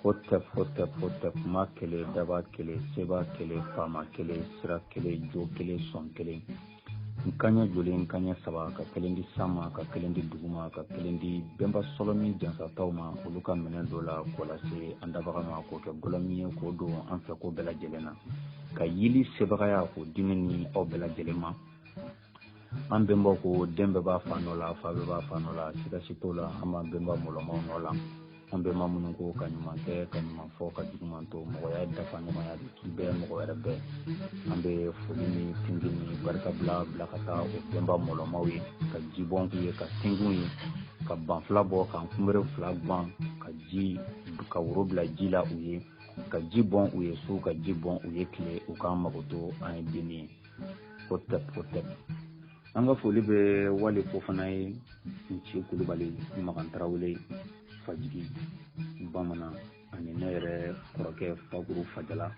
Hotep hotep hotep, ma kelen, daba kelen, seba kelen, faama kelen, sira kelen, jo kelen, sɔn kelen, n kaɲɛ joli, n kaɲɛ saba, ka kelen di san ma, ka kelen di dugu ma, ka kelen di bɛnba sɔlɔmi jansataw ma, olu ka minɛn dɔ la k'o lase an dabaga ma, k'o kɛ gɔlɔmi ye, k'o don an fɛ ko bɛɛ lajɛlen na, ka yili sebagaya k'o di ne ni aw bɛɛ lajɛlen ma. An bɛnbaw ko den bɛɛ b'a fa nɔ la, fa bɛɛ b'a fa nɔ la, siga si t'o la, an b'an bɛnba mɔlɔmaw nɔ la. An bɛnba minnu ko ka ɲuman kɛ, ka ɲuman fɔ, ka juguman to, mɔgɔya dafa ɲɔgɔnya de k'i bɛɛ mɔgɔ wɛrɛ bɛɛ. An bɛ foli ni tingi ni barikabila bila ka taa o bɛnba mɔlɔmaw ye, ka jibɔn k'u ye, ka tingiw ye, ka banfula bɔ, ka kunbere fila gwan, ka ji ka woro bila ji la u ye, ka ji bɔn u ye su, ka ji bɔn u ye tile, u k'an magoto an ye denni ye. Hotep hotep. An ka foli bɛ Wale Fofana ye, Nci Kulubali, Makan Tarawele, Fajigi Bamanan, ani ne yɛrɛ kɔrɔkɛ Fakuru Fajala,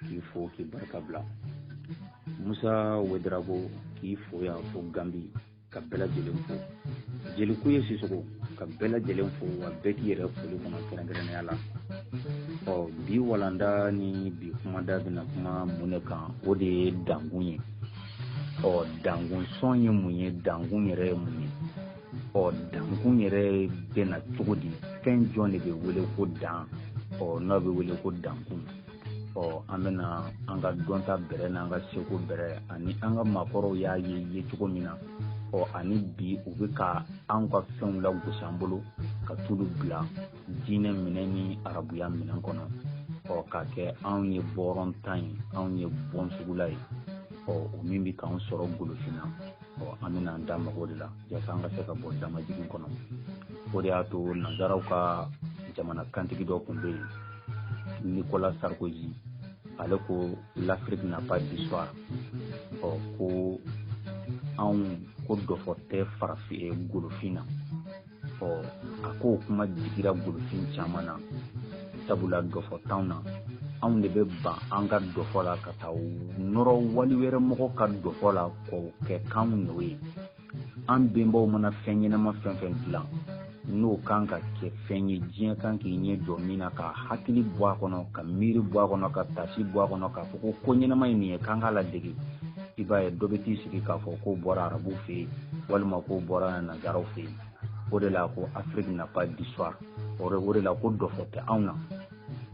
k'i fo k'i barika bila. Musa Wedarago k'i fo yan fo Gambi, ka bɛɛ lajɛlen fo. Jeliku ye Sisoko, ka bɛɛ lajɛlen fo, wa bɛɛ k'i yɛrɛ foli kɔnɔ kɛrɛnkɛrɛnnenya la. Ɔ bi walanda ni bi kumada bɛna kuma mun de kan? O de ye dankun ye. Ɔ dankun sɔn ye mun ye? Dankun yɛrɛ ye mun ye? Ɔ dankun yɛrɛ bɛna cogo di? Fɛn jɔn de bɛ wele ko dan? Ɔ n'o bɛ wele ko dankun. Ɔ an bɛna an ka dɔnta bɛrɛ n'an ka seko bɛrɛ ani an ka maakɔrɔw y'a ye cogo min na, ɔ ani bi u bɛ ka an ka fɛnw lagosi an bolo ka t'olu bila diinɛ minɛ ni arabuya minɛn kɔnɔ, ɔ k'a kɛ anw ye bɔrɔntan ye, anw ye bɔnsugula ye, ɔ o min bɛ k'an sɔrɔ golofinna. Ɔ an bɛna an da mago de la yaasa an ka se ka bɔ damajigin kɔnɔ. O de y'a to nanzaraw ka jamana kantigi dɔ tun bɛ yen, Nicolas Sarkozy, ale ko l'Afrique n'a pas d'histoire. Ɔ ko anw ko dɔfɔ tɛ farafin golofin na. Ɔ a k'o kuma digira golofin caman na, sabula dɔfɔ t'anw na, anw de bɛ ban an ka dɔfɔ la ka taa nɔrɔ wali wɛrɛ mɔgɔ ka dɔfɔ la k'o kɛ k'anw n'o ye. An bɛnbaw mana fɛn ɲɛnama fɛn fɛn dilan, n'o kan ka kɛ fɛn ye diɲɛ kan k'i ɲɛ jɔ min na, ka hakili bɔ a kɔnɔ, ka miiri bɔ a kɔnɔ, ka tasi bɔ a kɔnɔ, k'a fɔ ko ko ɲɛnama ye nin ye k'an k'a ladege, i b'a ye dɔ bɛ t'i sigi k'a fɔ k'o bɔra arabuw fɛ yen walima k'o bɔra nanzaraw fɛ yen. O de la ko Afrique n'a pas d'histoire. O de la ko dɔfɔ tɛ anw na.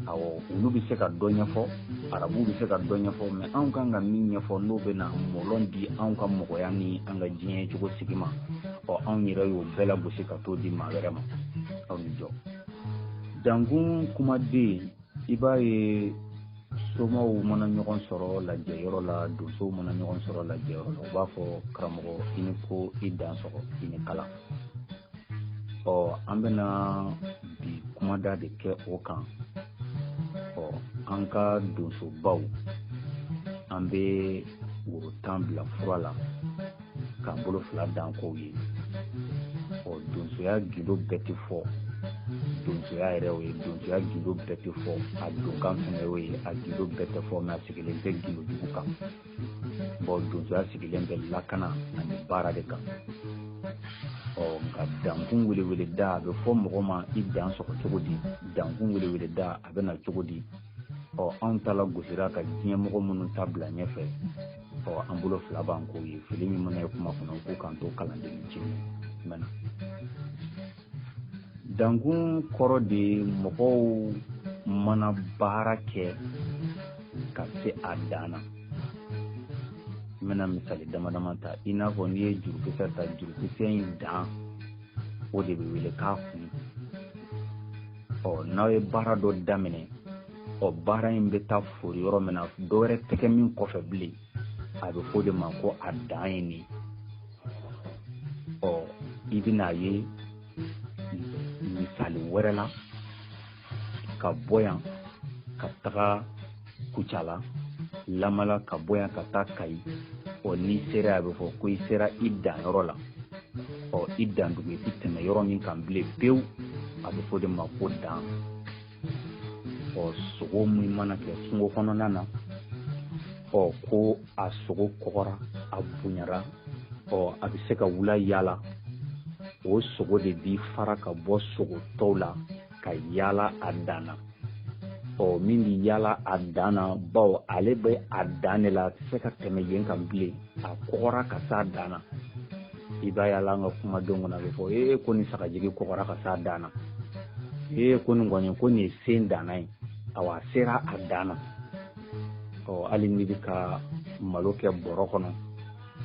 Awɔ, olu bɛ se ka dɔ ɲɛfɔ, arabuw bɛ se ka dɔ ɲɛfɔ, mɛ anw kan ka min ɲɛfɔ n'o bɛ na mɔlɔn di anw ka mɔgɔya ni an ka diɲɛ cogo sigi ma, ɔ anw yɛrɛ y'o bɛɛ lagosi ka t'o di maa wɛrɛ ma. Aw ni jɔ. Dankun kumaden, i b'a ye somaw mana ɲɔgɔn sɔrɔ lajɛyɔrɔ la, donsow mana ɲɔgɔn sɔrɔ lajɛyɔrɔ la, u b'a fɔ karamɔgɔ i ni ko, i dan sɔgɔ, i ni kalan. Ɔ an bɛna bi kumada de kɛ o kan. Ɔ an ka donsobaw, an bɛ woro tan bila fura la k'an bolo fila dan k'o ye. Ɔ donsoya gindo bɛɛ tɛ fɔ, donsoya yɛrɛ o ye, donsoya gindo bɛɛ tɛ fɔ, a donkan fɛnɛ y'o ye, a gindo bɛɛ tɛ fɔ, mɛ a sigilen tɛ gindo jugu kan. Bɔn donsoya sigilen bɛ lakana ani baara de kan. Ɔ nka dankun weleweleda, a bɛ fɔ mɔgɔ ma i dan sɔgɔ cogo di? Dankun weleweleda a bɛ na cogo di? Ɔ anw ta la gosira ka diɲɛ mɔgɔ minnu ta bila ɲɛfɛ, ɔ an bolo fila b'an k'o ye. Fili min mana ye kuma kɔnɔ, k'u k'an to kalanden ci mɛna. Dankun kɔrɔ de ye mɔgɔw mana baara kɛ ka se a dan na. N bɛna misali dama dama ta, i n'a fɔ n'i ye jurukisɛ ta, jurukisɛ in dan, o de bɛ wele k'a kun. Ɔ n'aw ye baara dɔ daminɛ, ɔ baara in bɛ taa fori yɔrɔ min na, dɔ wɛrɛ tɛ kɛ min kɔfɛ bilen, a bɛ fɔ o de ma ko a dan ye nin. Ɔ i bɛna ye misali wɛrɛ la, ka bɔ yan ka taga Kucala, Lamala, ka bɔ yan ka taa Kayi. Ɔ n'i sera, a bɛ fɔ ko i sera i danyɔrɔ la. Ɔ i dandugu i tɛ tɛmɛ yɔrɔ min kan bilen pewu, a bɛ fɔ o de ma ko dan. Ɔ sogo min mana kɛ kungo kɔnɔna na, ɔ ko a sogo kɔgɔra, a bonyara, ɔ a bɛ se ka wula yaala, o sogo de bi fara ka bɔ sogo tɔw la. ka yaala a dan na. Ɔ min bɛ yaala a dan na, bawo ale bɛ a dan de la, a tɛ se ka tɛmɛ yen kan bilen, a kɔgɔra ka s'a dan na. I b'a ye an ka kumadenw kɔnɔ, a bɛ fɔ ee ko nin sagajigi kɔgɔra ka s'a dan na, ee ko nin kɔni ko nin ye sen danna ye, awa a sera a dan na. Ɔ hali n'i bɛ ka malo kɛ bɔrɔ kɔnɔ,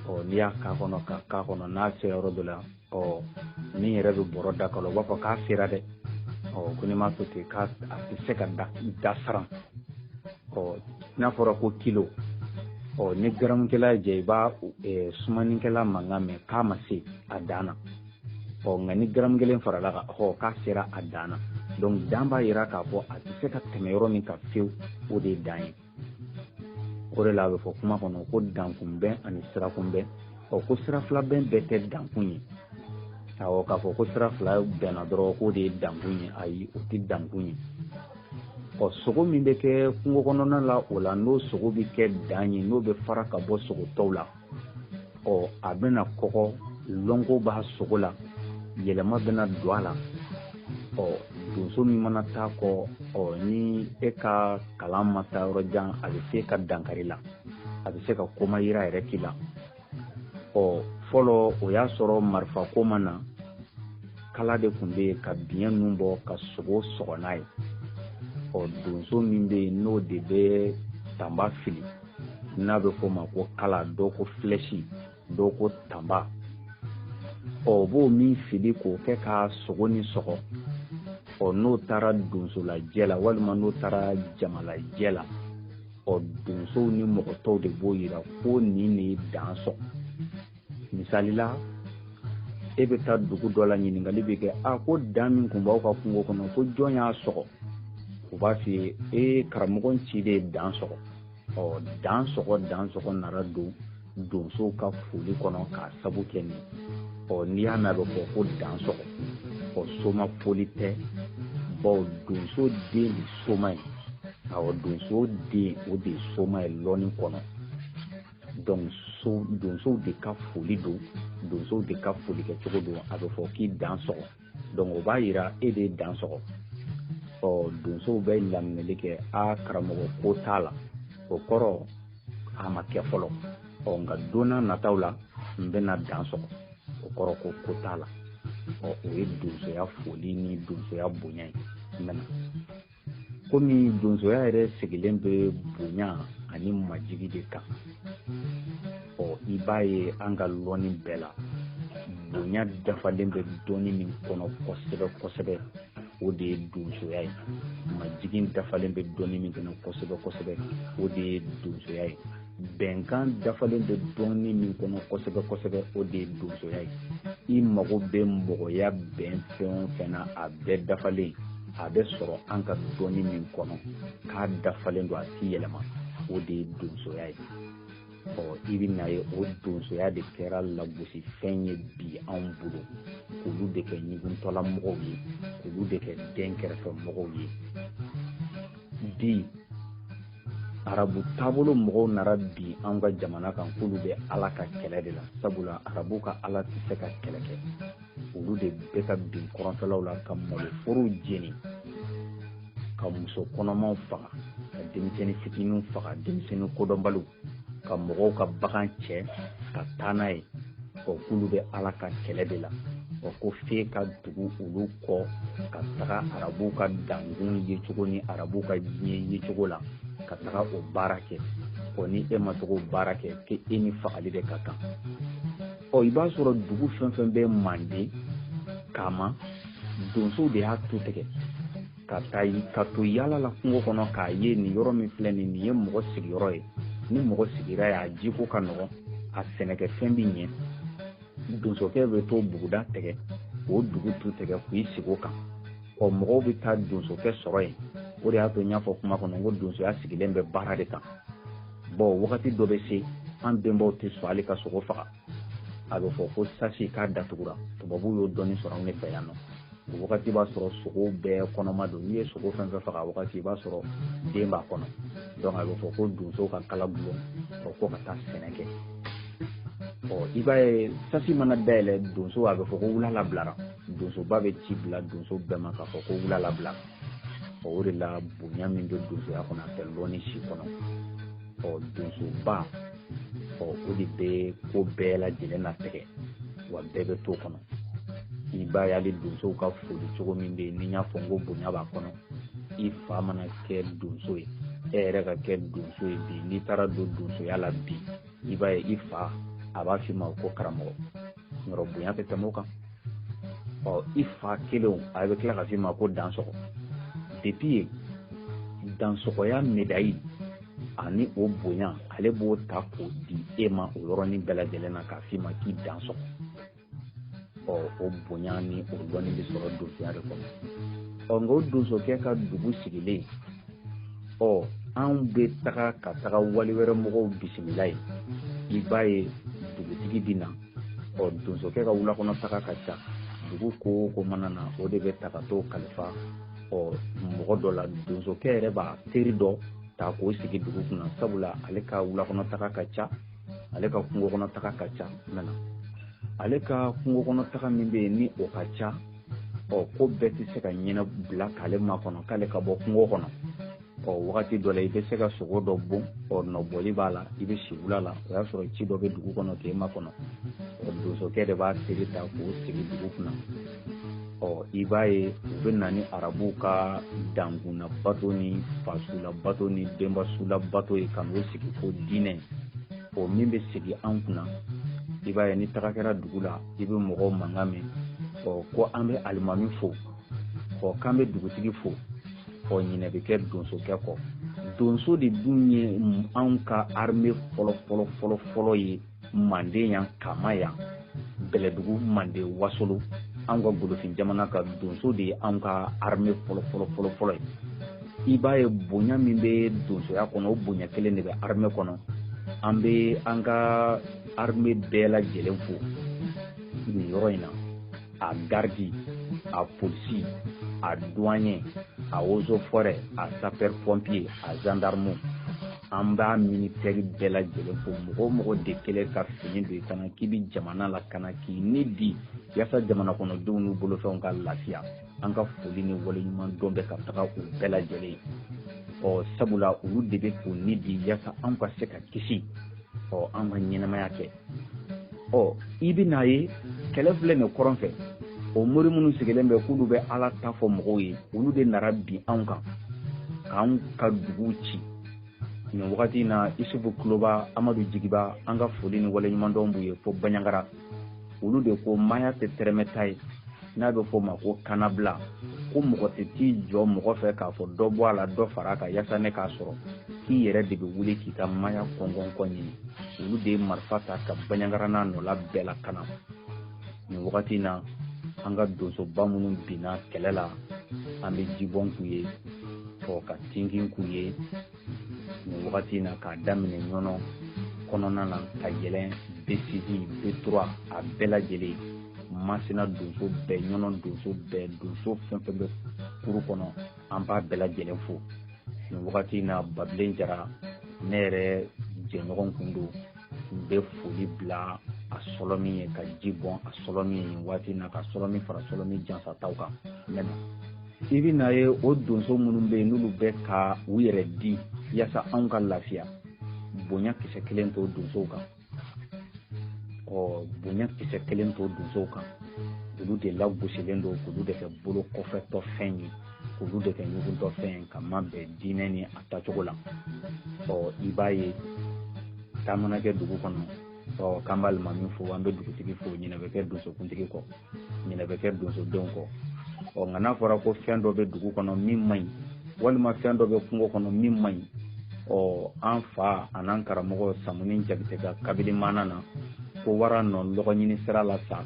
ɔ n'i y'a k'a kɔnɔ ka k'a kɔnɔ, n'a sera yɔrɔ dɔ la, ɔ min yɛrɛ bɛ bɔrɔ da kɔnɔ, u b'a fɔ k'a sera dɛ. Ɔ ko n'i m'a to ten k'a a tɛ se ka da saran. Ɔ n'a fɔra ko kilo, ɔ ni garamukɛla jɛ, i b'a sumanikɛla mankan mɛn k'a ma se a dan na. Ɔ nka ni garamu kelen farala kan, ɔ k'a sera a dan na. Donc dan b'a yira k'a fɔ a tɛ se ka tɛmɛ yɔrɔ min kan fiyewu, o de ye dan ye. O de la a bɛ fɔ kuma kɔnɔ ko dankunbɛn ani sirakunbɛn. Ɔ ko sira fila bɛn bɛɛ tɛ dankun ye. Awɔ, k'a fɔ ko sira fila bɛnna dɔrɔn k'o de ye dankun ye, ayi, o tɛ dankun ye. Ɔ sogo min bɛ kɛ kungo kɔnɔna la, o la n'o sogo bɛ kɛ dan ye, n'o bɛ fara ka bɔ sogo tɔw la, ɔ a bɛna kɔgɔ, lɔnko b'a sogo la, yɛlɛma bɛna don a la. Ɔ donso min mana taa kɔ, ɔ ni e ka kalan ma taa yɔrɔ jan, a bɛ se ka dankari la, a bɛ se ka koma yira yɛrɛ k'i la. Ɔ fɔlɔ o y'a sɔrɔ marifa ko ma na, kala de tun bɛ yen ka biɲɛ ninnu bɔ ka sogo sɔgɔ n'a ye. Ɔ donso min bɛ yen n'o de bɛ tanba fili, n'a bɛ f'o ma ko kala, dɔw ko filɛsi, dɔw ko tanba. Ɔ o b'o min fili k'o kɛ ka sogo ni sɔgɔ. Ɔ n'o taara donsolajɛ la walima n'o taara jamalajɛ la, ɔ donsow ni mɔgɔ tɔw de b'o yira ko nin de ye dan sɔgɔ. Misali la, e bɛ taa dugu dɔ la, ɲininkali bɛ kɛ, a ko dan min tun b'aw ka kungo kɔnɔ, ko jɔn y'a sɔgɔ? U b'a f'i ye, ee karamɔgɔ ci de ye dan sɔgɔ. Ɔ dan sɔgɔ, dan sɔgɔ nana don donsow ka foli kɔnɔ k'a sabu kɛ nin. Ɔ n'i y'a mɛn a bɛ fɔ ko dan sɔgɔ, ɔ soma foli tɛ, bawo donso den de soma ye. Awɔ, donso den o de ye soma ye lɔnni kɔnɔ. Donc so donsow de ka foli don, donsow de ka foli kɛcogo don, a bɛ fɔ k'i dan sɔgɔ. Donc o b'a yira e de ye dan sɔgɔ. Ɔ donsow bɛ laminɛli kɛ, a karamɔgɔ ko t'a la, o kɔrɔ a ma kɛ fɔlɔ. Ɔ nka don n'a nataw la n bɛna dan sɔgɔ, o kɔrɔ ko ko t'a la. Ɔ o ye donsoya foli ni donsoya bonya ye. N bɛna komi donsoya yɛrɛ sigilen bɛ bonya ani majigi de kan, ɔ i b'a ye an ka lɔnni bɛɛ la, bonya dafalen bɛ dɔnni min kɔnɔ kosɛbɛ kosɛbɛ, o de ye donsoya ye. Majigin dafalen bɛ dɔnni min kɔnɔ kosɛbɛ kosɛbɛ, o de ye donsoya ye. Bɛnkan dafalen bɛ dɔnni min kɔnɔ kosɛbɛ kosɛbɛ, o de ye donsoya ye. I mago bɛ mɔgɔya bɛn fɛn o fɛn na, a bɛɛ dafalen, a bɛ sɔrɔ an ka dɔnni min kɔnɔ k'a dafalen don, a ti yɛlɛma, o de ye donsoya ye. Ɔ i bɛ n'a ye o donsoya de kɛra lagosi fɛn ye bi anw bolo, k'olu de kɛ ɲuguntɔla mɔgɔw ye, k'olu de kɛ den kɛrɛfɛ mɔgɔw ye. Bi arabu taabolo mɔgɔw nana bi an ka jamana kan k'olu bɛ Ala ka kɛlɛ de la, sabula arabu ka Ala tɛ se ka kɛlɛ kɛ. Olu de bɛ ka bin kɔrɔnfɛlaw la ka maloforow jeni, ka muso kɔnɔmaw faga, ka denmisɛnnin fitininw faga, denmisɛnnin kodɔnbaliw, ka mɔgɔw ka bagan cɛ ka taa n'a ye. Ɔ k'olu bɛ Ala ka kɛlɛ de la. Ɔ ko f'e ka tugu olu kɔ ka taga arabuw ka dankun yecogo ni arabuw ka diɲɛ yecogo la, ka taga o baara kɛ. Ɔ ni e ma taga o baara kɛ, k'e ni fagali de ka kan. Ɔ i b'a sɔrɔ dugu fɛn fɛn bɛ Manden Kama, donsow de y'a tu tigɛ ka taa ka to yaala la kungo kɔnɔ k'a ye nin yɔrɔ min filɛ nin, nin ye mɔgɔ sigiyɔrɔ ye. Ni mɔgɔ sigira yen, a jiko ka nɔgɔn, a sɛnɛkɛfɛn bɛ ɲɛ. Donsokɛ bɛ to buguda tigɛ k'o dugu tu tigɛ k'i sigi o kan. Ɔ mɔgɔw bɛ taa donsokɛ sɔrɔ yen. O de y'a to n y'a fɔ kuma kɔnɔ n ko donsoya sigilen bɛ baara de kan. Bɔn wagati dɔ bɛ se, an bɛnbaw tɛ sɔn hali ka sogo faga. A bɛ fɔ ko sasi k'a datugura, tubabuw y'o dɔnni sɔrɔ anw de fɛ yan nɔ. O wagati b'a sɔrɔ sogo bɛɛ kɔnɔma don. N'i ye sogo fɛn fɛn faga wagati, i b'a sɔrɔ den b'a kɔnɔ. Donc a bɛ fɔ ko donsow ka kala gulon, ɔ ko ka taa sɛnɛ kɛ. Ɔ i b'a ye sasi mana dayɛlɛ, donso a bɛ fɔ ko wula labilara. Donsoba bɛ ci bila donso bɛɛ ma k'a fɔ ko wula labila. Ɔ, o de la bonya min bɛ donsoya kɔnɔ, a tɛ lɔnni si kɔnɔ. Ɔ, donsoba, ɔ, o de bɛ ko bɛɛ lajɛlen latigɛ, wa bɛɛ bɛ t'o kɔnɔ. I b'a ye hali donsow ka foli cogo min bɛ yen, ni n y'a fɔ n ko bonya b'a kɔnɔ. I fa mana kɛ donso ye, e yɛrɛ ka kɛ donso ye bi, n'i taara don donsoya la bi, i b'a ye i fa a b'a f'i ma ko karamɔgɔ. Yɔrɔ bonya tɛ tɛmɛ o kan. Ɔ, i fa kelenw a bɛ tila ka f'i ma ko dansɔgɔ. Depuis yen, dansɔgɔya médaille ani o bonya, ale b'o ta k'o di e ma o yɔrɔnin bɛɛ lajɛlen na, k'a f'i ma k'i dansɔgɔ. Ɔ, o bonya ni o dɔnni bɛ sɔrɔ donsoya de kɔnɔ. Ɔ, nka o donsokɛ ka dugu sigilen, ɔ, anw bɛ taga ka taga wali wɛrɛ mɔgɔw bisimila yen. I b'a ye dugutigi bɛ na. Ɔ, donsokɛ ka wulakɔnɔ taga ka ca. Dugu ko o ko mana na, o de bɛ ta ka t'o kalifa ɔ mɔgɔ dɔ la. Donsokɛ yɛrɛ b'a teri dɔ ta k'o sigi dugu kunna, sabula ale ka wulakɔnɔ taga ka ca, ale ka kungo kɔnɔ taga ka ca. Mɛna ale ka kungo kɔnɔ taga min bɛ yen ni o ka ca, ɔ, ko bɛɛ tɛ se ka ɲɛnɛ bila k'ale makɔnɔ k'ale ka bɔ kungo kɔnɔ. Ɔ, wagati dɔ la, i bɛ se ka sogo dɔ bon, ɔ, nɔbɔli b'a la, i bɛ si wula la, o y'a sɔrɔ ci dɔ bɛ dugu kɔnɔ k'e makɔnɔ. Ɔ, donsokɛ de b'a teri ta k'o sigi dugu kunna. Ɔ, i b'a ye u bɛ na ni arabuw ka dankunna bato ni fasula bato ni denbasula bato ye ka n'o sigi ko diinɛ, o min bɛ sigi an kunna. I b'a ye ni taga kɛra dugu la, i bɛ mɔgɔw mankan mɛn, ɔ, ko an bɛ alimami fo, ɔ, k'an bɛ dugutigi fo. Ɔ, ɲinɛ bɛ kɛ donsokɛ kɔ. Donso de dun ye anw ka armée fɔlɔ fɔlɔ fɔlɔ fɔlɔ ye Manden yan, Kama yan, Bɛlɛdugu, Manden, Wasolo, anw ka golofin jamana ka donso de ye anw ka armée fɔlɔ fɔlɔ fɔlɔ fɔlɔ ye. I b'a ye bonya min bɛ donsoya kɔnɔ, o bonya kelen de bɛ armée kɔnɔ. An bɛ an ka armée bɛɛ lajɛlen fo nin yɔrɔ in na: a garde, a polisi, a douanier, a eaux et forêt, a sapeur pompier, a gendarme. An b'a militaire bɛɛ lajɛlen fo. Mɔgɔ o mɔgɔ de kelen ka fini don i kana k'i bɛ jamana lakana, k'i ni di yaasa jamana kɔnɔdenw n'u bolofɛnw ka lafiya, an ka foli ni waleɲuman dɔn bɛ ka taga u bɛɛ lajɛlen. Ɔ, sabula olu de bɛ k'u ni di yaasa anw ka se ka kisi, ɔ, an ka ɲɛnamaya kɛ. Ɔ, i bɛ n'a ye kɛlɛ filɛ nin kɔrɔn fɛ, o mori minnu sigilen bɛ k'olu bɛ Ala ta fɔ mɔgɔw ye, olu de nana bin anw kan k'anw ka dugu ci nin wagati in na. Isufu Kuloba, Amadu Jigiba, an ka foli ni waleɲumandɔn b'u ye fo Baɲangara. Olu de ko maaya tɛ tɛrɛmɛ ta ye, n'a bɛ fɔ o ma ko kannabila, ko mɔgɔ tɛ t'i jɔ mɔgɔ fɛ k'a fɔ dɔ bɔ a la, dɔ fara a kan yaasa ne k'a sɔrɔ, k'i yɛrɛ de bɛ wuli k'i ka maaya kɔngɔnkɔ ɲini. Olu de ye marifa ta ka Baɲangara n'a nɔla bɛɛ lakana nin wagati in na. An ka donsoba minnu binna kɛlɛ la, an bɛ jibɔn k'u ye, ɔ, ka tinkin k'u ye nin wagati in na, k'a daminɛ Ɲɔnɔ kɔnɔna na ka yɛlɛn B6, B3, a bɛɛ lajɛlen, Masina donso bɛɛ, Ɲɔnɔ donso bɛɛ, donso fɛn fɛn bɛ kuru kɔnɔ, an b'a bɛɛ lajɛlen fo nin wagati in na. Babilen Jara, ne yɛrɛ jɛɲɔgɔn kun don, n bɛ foli bila a sɔlɔ min ye, ka ji bɔn a sɔlɔ min ye nin waati in na, ka sɔlɔ min fara sɔlɔ min jansataw kan. Mɛ i bɛ n'a ye o donso minnu bɛ yen, n'olu bɛ ka u yɛrɛ di yaasa anw ka lafiya, bonya kisɛ kelen t'o donsow kan. Ɔ, bonya kisɛ kelen t'o donsow kan. Olu de lagosilen don k'olu de kɛ bolo kɔfɛtɔ fɛn ye, k'olu de kɛ ɲuguntɔ fɛn ye ka mabɛn diinɛ ni a tacogo la. Ɔ, i b'a ye taa mana kɛ dugu kɔnɔ, ɔ, k'an b'a alimami fo, an bɛ dugutigi fo, ɲinɛ bɛ kɛ donsokuntigi kɔ, ɲinɛ bɛ kɛ donsodenw kɔ. Ɔ, nka n'a fɔra ko fɛn dɔ bɛ dugu kɔnɔ min man ɲi, walima fɛn dɔ bɛ kungo kɔnɔ min man ɲi, ɔ, an fa an'an karamɔgɔ Samuni Jakite ka kabili maana na ko wara nɔ lɔgɔ ɲini sira la sa,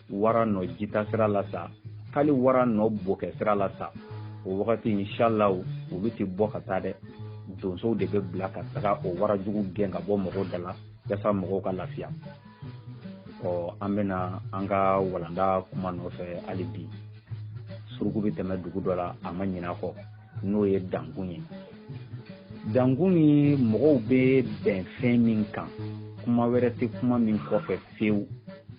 wara nɔ jita sira la sa, k'ale wara nɔ bokɛ sira la sa, o wagati inshallah olu tɛ bɔ ka taa dɛ. Donsow de bɛ bila ka taga o wara jugu gɛn ka bɔ mɔgɔw da la yaasa mɔgɔw ka lafiya. Ɔ, an bɛna an ka walanda kuma nɔfɛ hali bi. Suruku bɛ tɛmɛ dugu dɔ la, a ma ɲinɛ a kɔ, n'o ye dankun ye. Dankun ni mɔgɔw bɛ bɛn fɛn min kan, kuma wɛrɛ tɛ kuma min kɔfɛ fewu,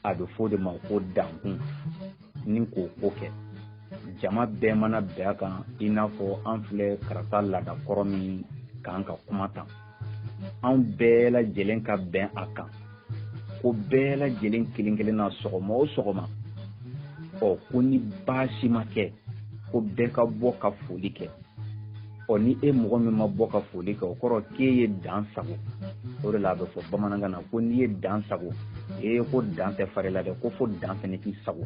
a bɛ fɔ o de ma ko dankun. ni k'o ko kɛ. Jama bɛɛ mana bɛn a kan, i n'a fɔ an filɛ Karata laada kɔrɔ min kan ka kuma tan, anw bɛɛ lajɛlen ka bɛn a kan ko bɛɛ lajɛlen kelen kelen na sɔgɔma o sɔgɔma, ɔ ko ni baasi ma kɛ, ko bɛɛ ka bɔ ka foli kɛ. Ɔ ni e mɔgɔ min ma bɔ ka foli kɛ, o kɔrɔ k'e ye dan sago. O de la a bɛ fɔ bamanankan na ko n'i ye dan sago, ee ko dan tɛ fari la dɛ, ko fo dan fɛnɛ k'i sago.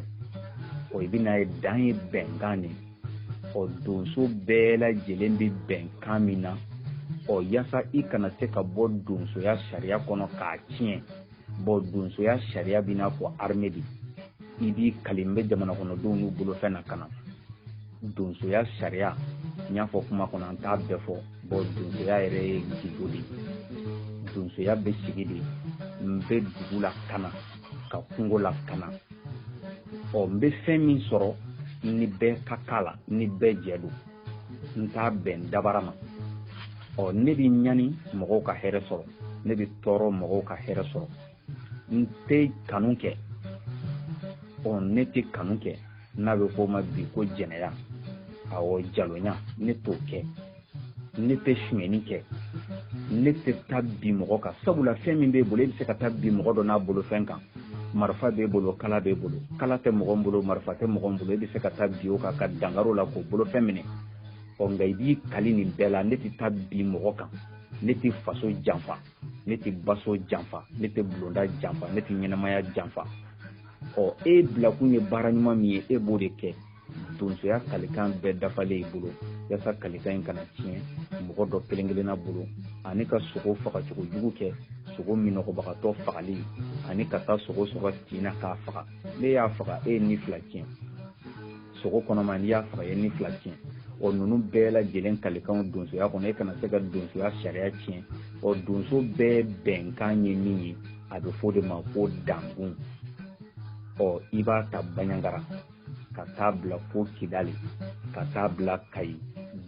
Ɔ i bɛna ye dan ye bɛnkan de ye. Ɔ donso bɛɛ lajɛlen bɛ bɛnkan min na, ɔ yaasa i kana se ka bɔ donsoya sariya kɔnɔ k'a tiɲɛ. Bɔn donsoya sariya b'i n'a fɔ armée de, i b'i kali n bɛ jamana kɔnɔdenw n'u bolofɛn na ka na. Donsoya sariya, n y'a fɔ kuma kɔnɔ, an t'a bɛɛ fɔ. Bɔn donsoya yɛrɛ ye gindo de ye. Donsoya bɛ sigi de, n bɛ dugu lakana ka kungo lakana. Ɔ n bɛ fɛn min sɔrɔ ni bɛɛ ka k'a la, ni bɛɛ jɛ don, n t'a bɛn dabara ma. Ɔ ne bɛ ɲani mɔgɔw ka hɛrɛ sɔrɔ, ne bɛ tɔɔrɔ mɔgɔw ka hɛrɛ sɔrɔ. N tɛ kanu kɛ, ɔ ne tɛ kanu kɛ n'a bɛ f'o ma bi ko jɛnɛya, awɔ jalonya, ne t'o kɛ. Ne tɛ sonyɛni kɛ, ne tɛ taa bin mɔgɔ kan, sabula fɛn min b'e bolo, e bɛ se ka taa bin mɔgɔ dɔ n'a bolofɛn kan. Marifa b'e bolo, kala b'e bolo, kala tɛ mɔgɔ bolo, marifa tɛ mɔgɔ bolo, e bɛ se ka taa bin o kan ka dankari o la k'o bolofɛn minɛ. Ɔ nka i b'i kali nin bɛɛ la, ne tɛ taa bin mɔgɔ kan, ne tɛ faso janfa, ne tɛ baso janfa, ne tɛ bulonda janfa, ne tɛ ɲɛnamaya janfa. Ɔ e bilakun ye baara ɲuman min ye, e b'o de kɛ. Donsoya kalikan bɛɛ dafalen i bolo, yaasa kalikan in kana tiɲɛ mɔgɔ dɔ kelen kelenna bolo, ani ka sogo fagacogo jugu kɛ, sogo minɔgɔbagatɔ fagali, ani ka taa sogo sɔgɔ tin na k'a faga. Ne y'a faga, e ye ni fila tiɲɛ. Sogo kɔnɔma, n'i y'a faga, i ye ni fila tiɲɛ. Ɔ ninnu bɛɛ lajɛlen kalikanw donsoya kɔnɔ, e kana se ka donsoya sariya tiɲɛ. Ɔ donso bɛɛ bɛnkan ye min ye, a bɛ fɔ o de ma ko dankun. Ɔ i b'a ta Baɲangara ka taa bila fo Kidali, ka taa bila Kayi,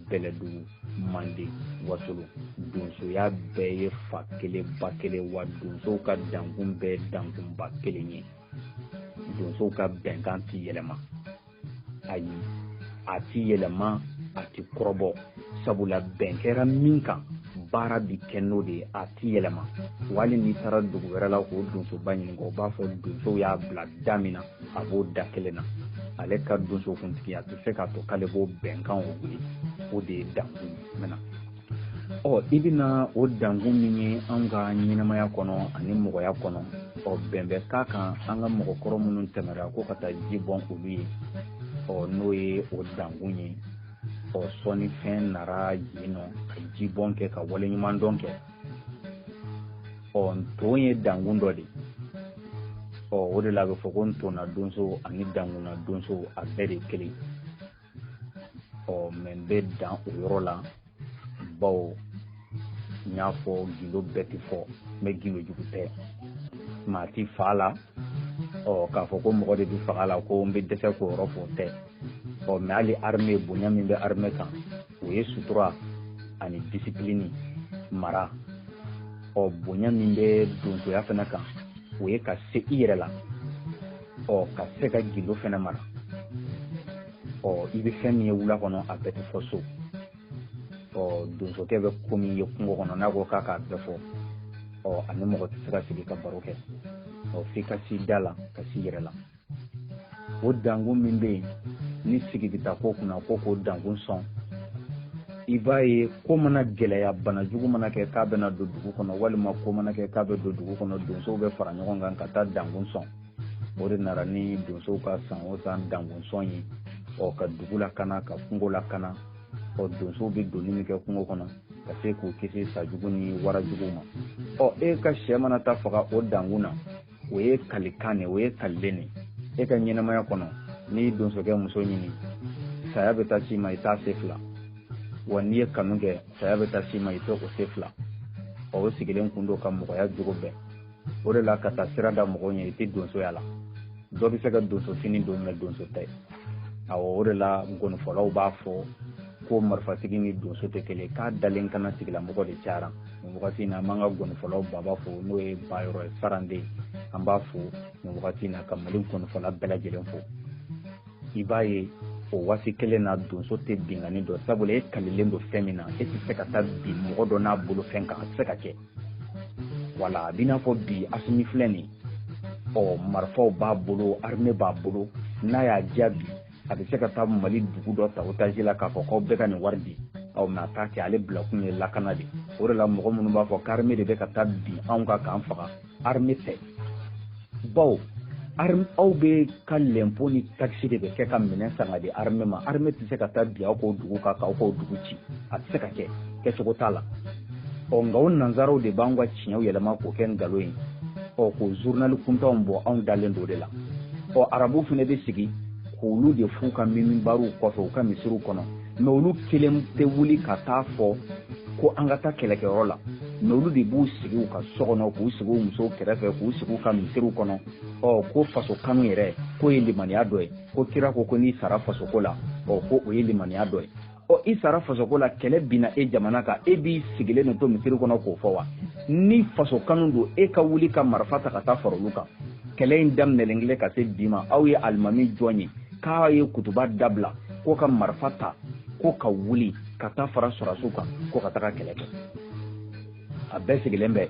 Bɛlɛdugu, Manden, Wasolo. Donsoya bɛɛ ye fa kelen ba kelen, wa donsow ka dankun bɛɛ dankunba kelen ye. Donsow ka bɛnkan ti yɛlɛma, ayi, a ti yɛlɛma, a ti kɔrɔbɔ, sabula bɛn kɛra min kan, baara bi kɛ n'o de ye, a ti yɛlɛma. Wali n'i taara dugu wɛrɛ la k'o donsoba ɲininka, o b'a fɔ donsow y'a bila da min na, a b'o da kelen na. Ale ka donsokuntigi, a tɛ se k'a to k'ale b'o bɛnkan o wuli. O de ye dankun ye. Ɔ i bɛna o dankun min ye anw ka ɲɛnamaya kɔnɔ ani mɔgɔya kɔnɔ, ɔ bɛn bɛ k'a kan an ka mɔgɔkɔrɔ minnu tɛmɛra ko ka taa ji bɔn olu ye, ɔ n'o ye o dankun ye. Ɔ sɔnnifɛn nara yen nɔ ka ji bɔn kɛ ka waleɲuman dɔn kɛ. Ɔ nton ye dankun dɔ de. Ɔ o de la a bɛ fɔ ko ntonna donso ani dankunna donso, a bɛɛ de kelen. Ɔ mɛ n bɛ dan o yɔrɔ la, bawo n y'a fɔ gindo bɛɛ tɛ fɔ, mɛ gindo jugu tɛ, maa ti fa la. Ɔ k'a fɔ ko mɔgɔ de bɛ faga la, ko n bɛ dɛsɛ k'o yɔrɔ fɔ, o tɛ. Ɔ mɛ hali armée, bonya min bɛ armée kan, o ye sutura ani discipline mara. Ɔ bonya min bɛ donsoya fana kan, o ye ka se i yɛrɛ la, ɔ ka se ka gindo fana mara. Ɔ i bɛ fɛn min ye wula kɔnɔ, a bɛɛ tɛ fɔ so. Ɔ donsokɛ bɛ ko min ye kungo kɔnɔ, n'a ko k'a k'a bɛɛ fɔ, ɔ ani mɔgɔ tɛ se ka sigi ka baro kɛ. Ɔ f'i ka s'i da la, ka s'i yɛrɛ la. O dankun min bɛ yen ni sigi bɛ taa ko kunna, ko k'o dankun sɔn, i b'a ye ko mana gɛlɛya, bana jugu mana kɛ k'a bɛna don dugu kɔnɔ, walima ko mana kɛ k'a bɛ don dugu kɔnɔ, donsow bɛ fara ɲɔgɔn kan ka taa dankun sɔn. O de nana ni donsow ka san o san dankun sɔn ye, ɔ ka dugu lakana, ka kungo lakana. Ɔ donsow bɛ donni min kɛ kungo kɔnɔ ka se k'u kisi sajugu ni warajugu ma. Ɔ e ka sɛ mana taa faga o dankun na, o ye kalikan de, o ye kalilen de. E ka ɲɛnamaya kɔnɔ, n'i donsokɛ muso ɲini, saya bɛ taa s'i ma, i t'a se fila. Wa n'i ye kanu kɛ, saya bɛ taa s'i ma, i tɛ o se fila. Ɔ o sigilen kun don ka mɔgɔya jogo bɛn. O de la ka taa sira da mɔgɔw ɲɛ, i tɛ donsoya la. Dɔ bɛ se ka donso fini don, mɛ donso tɛ. Awɔ, o de la ngɔnifɔlaw b'a fɔ ko marifatigi ni donso tɛ kelen, k'a dalen kana tigilamɔgɔ de cayara. Nin wagati in na, an b'an ka ngɔnifɔlaw baba fo, n'o ye Bayɔrɔ ye Saranden, an b'a fo nin wagati in na ka Mali ngɔnifɔla bɛɛ lajɛlen fo. I b'a ye o waati kelen na donso tɛ binkanni dɔn, sabula e kalilen don fɛn min na, e tɛ se ka taa bin mɔgɔ dɔ n'a bolofɛn kan, a tɛ se ka kɛ. Wala a b'i n'a fɔ bi Asimi filɛ nin, ɔ marifaw b'a bolo, armée b'a bolo, n'a y'a diya bi a bɛ se ka taa Mali dugu dɔ ta otage la k'a fɔ k'aw bɛɛ ka nin wari di aw, mais a t'a kɛ. Ale bilakun ye lakana de. O de la mɔgɔ minnu b'a fɔ k'armée de bɛ ka taa bin anw kan k'an faga, armée tɛ, bawo aw bɛ ka lɛnpo ni taxe de bɛ kɛ ka minɛn san ka di armée ma. Armée tɛ se ka taa bin aw k'o dugu kan k'aw k'o dugu ci, a tɛ se ka kɛ, kɛcogo t'a la. Ɔ nka o nanzaraw de b'an ka tiɲɛw yɛlɛma k'o kɛ nkalon ye, ɔ k'o journal kuntanw bɔ, anw dalen don o de la. Ɔ arabuw fana bɛ sigi k'olu de f'u ka minbariw kɔfɛ, u ka misiriw kɔnɔ, mais olu kelen tɛ wuli ka taa fɔ ko an ka taa kɛlɛkɛyɔrɔ la, mais olu de b'u sigi u ka so kɔnɔ, k'u sigi u musow kɛrɛfɛ, k'u sigi u ka misiriw kɔnɔ. Ɔ ko faso kanu yɛrɛ k'o ye limaniya dɔ ye, ko kira ko ko n'i sara fasoko la, ɔ ko o ye limaniya dɔ ye. Ɔ i sara fasoko la, kɛlɛ binna e jamana kan, e b'i sigilen de to misiri kɔnɔ k'o fɔ wa? Ni faso kanu don, e ka wuli ka marifa ta ka taa fara olu kan. Kɛlɛ in daminɛlen kelen ka se bi ma, aw ye alimami jɔn ye k'a ye kutuba dabila ko ka marifa ta ko ka wuli ka taa fara sɔrɔdasiw kan ko ka taga kɛlɛ kɛ? A bɛɛ sigilen bɛ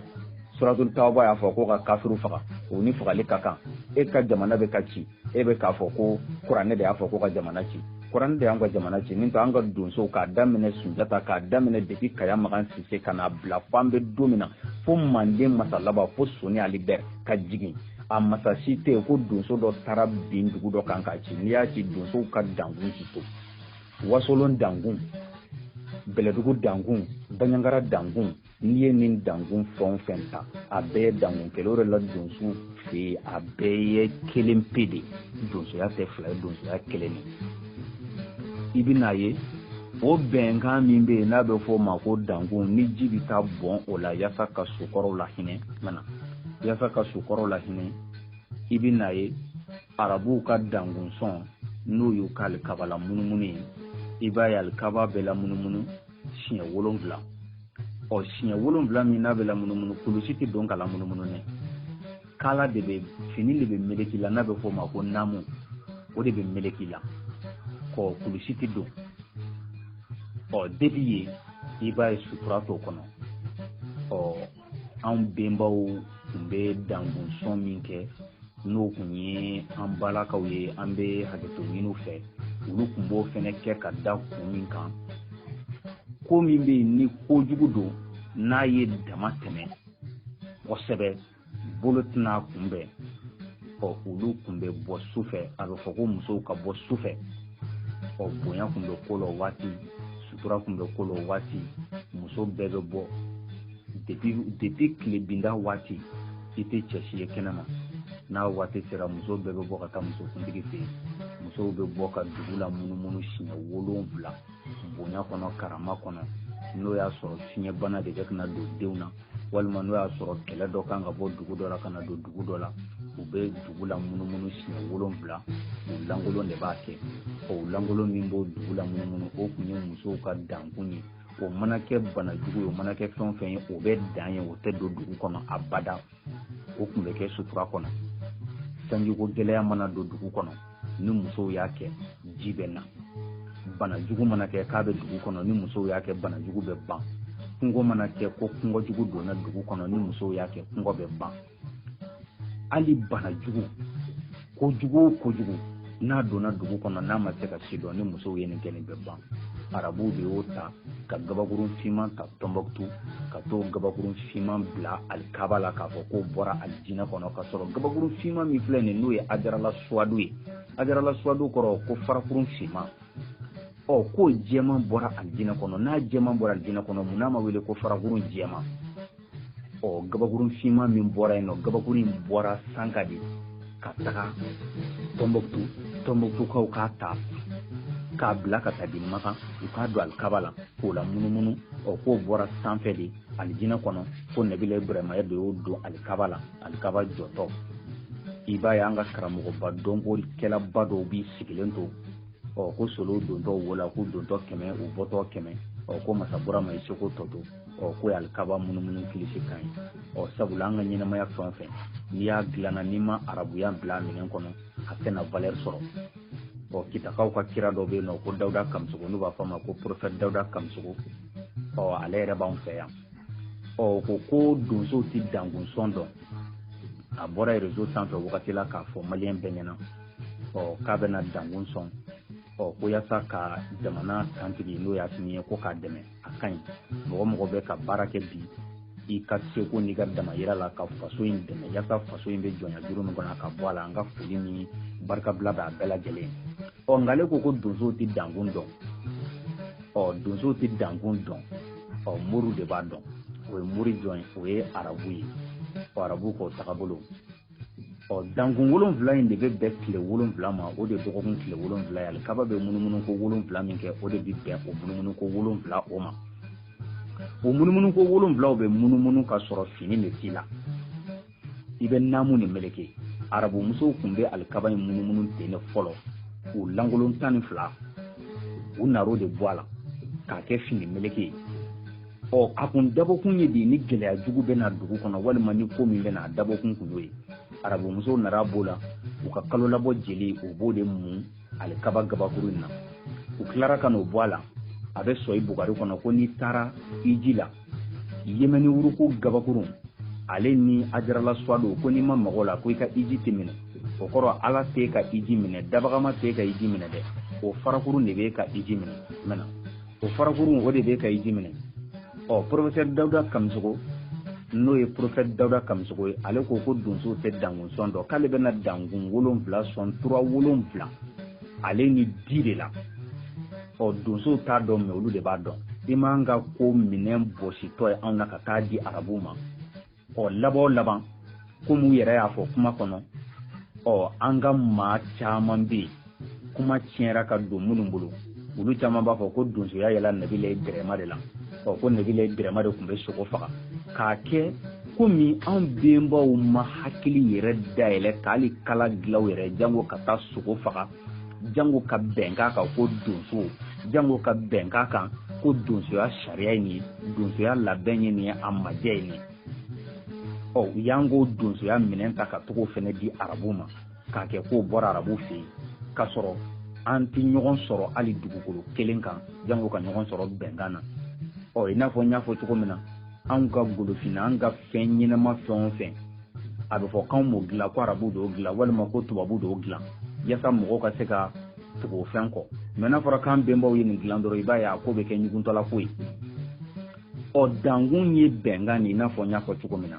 suratul tawba y'a fɔ ko ka kafiriw faga, o ni fagali ka kan. E ka jamana bɛ ka ci, e bɛ k'a fɔ ko kuranɛ de y'a fɔ ko ka jamana ci. Kuranɛ de y'an ka jamana ci min to an ka donsow k'a daminɛ Sunjata, k'a daminɛ depuis Kaya Magan Sise ka n'a bila fo an bɛ don min na, fo Manden masa laban, fo Soni Ali Bɛr ka jigin, a masa si tɛ yen ko donso dɔ taara bin dugu dɔ kan k'a ci. N'i y'a ci, donsow ka dankun ti to. Wasolon dankun, Bɛlɛdugu dankun, Baɲangara dankun, n'i ye nin dankun fɛn o fɛn ta, a bɛɛ ye dankun kelen. O de la donsow fɛ yen, a bɛɛ ye kelen pe de. Donsoya tɛ fila ye, donsoya kelen de. I bɛn'a ye o bɛnkan min bɛ yen n'a bɛ fɔ o ma ko dankun, ni ji bɛ taa bɔn o la yaasa ka sokɔrɔw lahinɛ, mana yaasa ka sokɔrɔw lahinɛ. I bɛn'a ye arabuw ka dankun sɔn, n'o y'u ka alikaba la munumunu ye, i b'a ye alikaba bɛ la munumunu siɲɛ 7. Ɔ siɲɛ 7 min n'a bɛ la munumunu, kulusi tɛ don ka la munumunu dɛ, kala de bɛ, fini de bɛ meleki la n'a bɛ fɔ o ma ko naamu, o de bɛ meleki la kɔ, kulusi tɛ don. Ɔ depuis yen, i b'a ye sutura t'o kɔnɔ. Ɔ anw benbaw tun bɛ dankun sɔn min kɛ, n'o tun ye an balakaw ye, an bɛ hakɛto ɲini u fɛ, olu tun b'o fɛnɛ kɛ ka da kun min kan, ko min bɛ yen ni kojugu don, n'a ye dama tɛmɛ kosɛbɛ, bolo tɛna kunbɛn. Ɔ olu tun bɛ bɔ su fɛ, a bɛ fɔ ko musow ka bɔ su fɛ. Ɔ bonya tun bɛ ko la o waati, sutura tun bɛ ko la o waati, muso bɛɛ bɛ bɔ depuis tile binda waati, i tɛ cɛ si ye kɛnɛma. N'a waati sera, muso bɛɛ bɛ bɔ ka taa muso kuntigi fɛ yen. Musow bɛ bɔ ka dugu la munumunu siɲɛ 7, bonya kɔnɔ, karama kɔnɔ. N'o y'a sɔrɔ fiɲɛbana de bɛ ka na don denw na, walima n'o y'a sɔrɔ kɛlɛ dɔ kan ka bɔ dugu dɔ la ka na don dugu dɔ la, u bɛ dugu la munumunu siɲɛ 7, u lankolon de b'a kɛ. O lankolon min b'o dugu la munumunu, o tun ye musow ka dankun ye. O mana kɛ bana jugu ye, o mana kɛ fɛn o fɛn ye, o bɛ dan ye, o tɛ don dugu kɔnɔ abada. O tun bɛ kɛ sutura kɔnɔ. Sanjiko gɛlɛya mana don dugu kɔnɔ, ni musow y'a kɛ, ji bɛ na. Bana jugu mana kɛ k'a bɛ dugu kɔnɔ, ni musow y'a kɛ, bana jugu bɛ ban. Kungo mana kɛ ko kungo jugu donna dugu kɔnɔ, ni musow y'a kɛ, kungo bɛ ban. Hali bana jugu, kojugu o kojugu n'a donna dugu kɔnɔ, n'a ma se ka si dɔn, ni musow ye nin kɛ, nin bɛ ban. Arabuw de y'o ta ka gabakurun finman ta Tɔnbɔkutu, ka t'o gabakurun finman bila alikaba la k'a fɔ k'o bɔra alijinɛ kɔnɔ, k'a sɔrɔ gabakurun finman min filɛ nin, n'o ye ajarala suwadu ye. Ajarala suwadu kɔrɔ ko farakurun finman. Ɔ k'o jɛman bɔra alijinɛ kɔnɔ. N'a jɛman bɔra alijinɛ kɔnɔ, mun n'a ma wele ko farakurun jɛman? Ɔ gabakurun finman min bɔra yen nɔ, gabakurun in bɔra sanka de ka taga Tɔnbɔkutu. Tɔnbɔkutukaw k'a ta k'a bila ka taa di Makan, u k'a don alikaba la k'o la munumunu. Ɔ k'o bɔra sanfɛ de alijinɛ kɔnɔ, ko Nabila Ibrahima de y'o don alikaba la, alikaba jɔtɔ. I b'a ye an ka karamɔgɔba dɔnkokɛlaba dɔw b'i sigilen to, ɔ ko solow dontɔ wo la, k'u dontɔ 100, u bɔtɔ 100, ɔ ko masa Burama i seko tɔ to, ɔ k'o ye alikaba munumunu kilisi kan ye. Ɔ sabula an ka ɲɛnamaya fɛn o fɛn, n'i y'a dilanna, n'i ma arabuya bila a minɛn kɔnɔ, a tɛna valeur sɔrɔ. Ɔ, Kitakaw ka kira dɔ bɛ yen nɔ ko Dawuda Kamisogo, n'u b'a fɔ a ma ko prophète Dawuda Kamisogo. Ɔ, ale yɛrɛ b'anw fɛ yan. Ɔ, ko ko donsow tɛ dankun sɔn dɔn. A bɔra réseau sanfɛ wagati la k'a fɔ maliyɛn bɛɛ ɲɛna, ɔ, k'a bɛna dankun sɔn, ɔ, ko yaasa ka jamana kantigi, n'o ye Asimi ye, ko k'a dɛmɛ. A ka ɲi, mɔgɔ mɔgɔ bɛ ka baara kɛ bi i ka seko n'i ka damayira la ka faso in dɛmɛ yaasa faso in bɛ jɔnya juru min kɔnɔ ka bɔ a la, an ka foli ni barikabila bɛ a bɛɛ lajɛlen. Ɔ, nka ale ko ko donsow tɛ dankun dɔn. Ɔ, donsow tɛ dankun dɔn, ɔ, moriw de b'a dɔn. O ye mori jɔn ye? O ye arabu ye. Ɔ, arabu k'o tagabolo. Ɔ, dankun 7 in de bɛ bɛn tile 7 ma. O de ye dɔgɔkun tile 7 ye. Alikaba bɛ munumunu ko 7 min kɛ, o de bɛ bɛn o munumunu ko 7 o ma. O munumunu ko 7 bɛ munumunu ka sɔrɔ fini de t'i la, i bɛ naamu de meleke. Arabu musow tun bɛ alikaba in munumunu ten de fɔlɔ, u lankolon 12, u nar'o de bɔ a la k'a kɛ fini meleke ye. Ɔ, a kun dabɔkun ye de ni gɛlɛya jugu bɛ na dugu kɔnɔ walima ni ko min bɛ na, a dabɔkun kun y'o ye. Arabu musow nana b'o la, u ka kalo labɔ jeli, u b'o de mun alikaba gabakuru in na. U tilara ka n'o bɔ a la. A bɛ sɔn i bugari kɔnɔ ko n'i taara iji la, Yemɛni wuruku gabakuru ale ni ajarala suwado, ko n'i ma mago la, ko i ka iji tɛ minɛ. O kɔrɔ, Ala t'e ka iji minɛ, dabagama t'e ka iji minɛ dɛ, o farakurun de b'e ka iji minɛ. Mɛna o farakurun, o de b'e ka iji minɛ. Ɔ, professeur Dawuda Kamisogo, n'o ye prophète Dawuda Kamisogo ye, ale ko ko donsow tɛ dankun sɔn dɔn, k'ale bɛna dankun 7 sɔn tura 7 ale ni di de la. Ɔ, donsow t'a dɔn, mɛ olu de b'a dɔn. I m'an ka ko minɛn bɔsitɔ ye anw na ka taa di arabuw ma. Ɔ, laban o laban, komi u yɛrɛ y'a fɔ kuma kɔnɔ, ɔ, an ka maa caman bɛ yen, kuma tiɲɛra ka don minnu bolo, olu caman b'a fɔ ko donsoya yɛlɛ Nabila Dɛrɛma de la. Ɔ, ko Nabila Dɛrɛma de tun bɛ sogo faga k'a kɛ. Komi anw benbaw ma hakili yɛrɛ dayɛlɛ k'ale kala dilan u yɛrɛ, jango ka taa sogo faga, jango ka bɛnkan kan ko donso, jango ka bɛnkan kan ko donsoya sariya ye nin ye, donsoya labɛn ye nin ye, a majɛ ye nin ye. Ɔ, u y'an k'o donsoya minɛn ta ka togo fɛnɛ di arabu ma k'a kɛ k'o bɔra arabu fɛ yen, k'a sɔrɔ an tɛ ɲɔgɔn sɔrɔ hali dugukolo kelen kan, jango ka ɲɔgɔn sɔrɔ bɛnkan na. Ɔ, i n'a fɔ n y'a fɔ cogo min na, anw ka golofinna, an ka fɛn ɲɛnama fɛn o fɛn, a bɛ fɔ k'anw m'o dilan, ko arabu d'o dilan walima ko tubabu d'o dilan, yaasa mɔgɔw ka se ka tugu o fɛn kɔ. Mɛ n'a fɔra k'an bɛnbaw ye nin dilan dɔrɔn, i b'a ye a ko bɛ kɛ ɲuguntɔla ko ye. Ɔ, dankun ye bɛnkan de, i n'a fɔ n y'a fɔ cogo min na.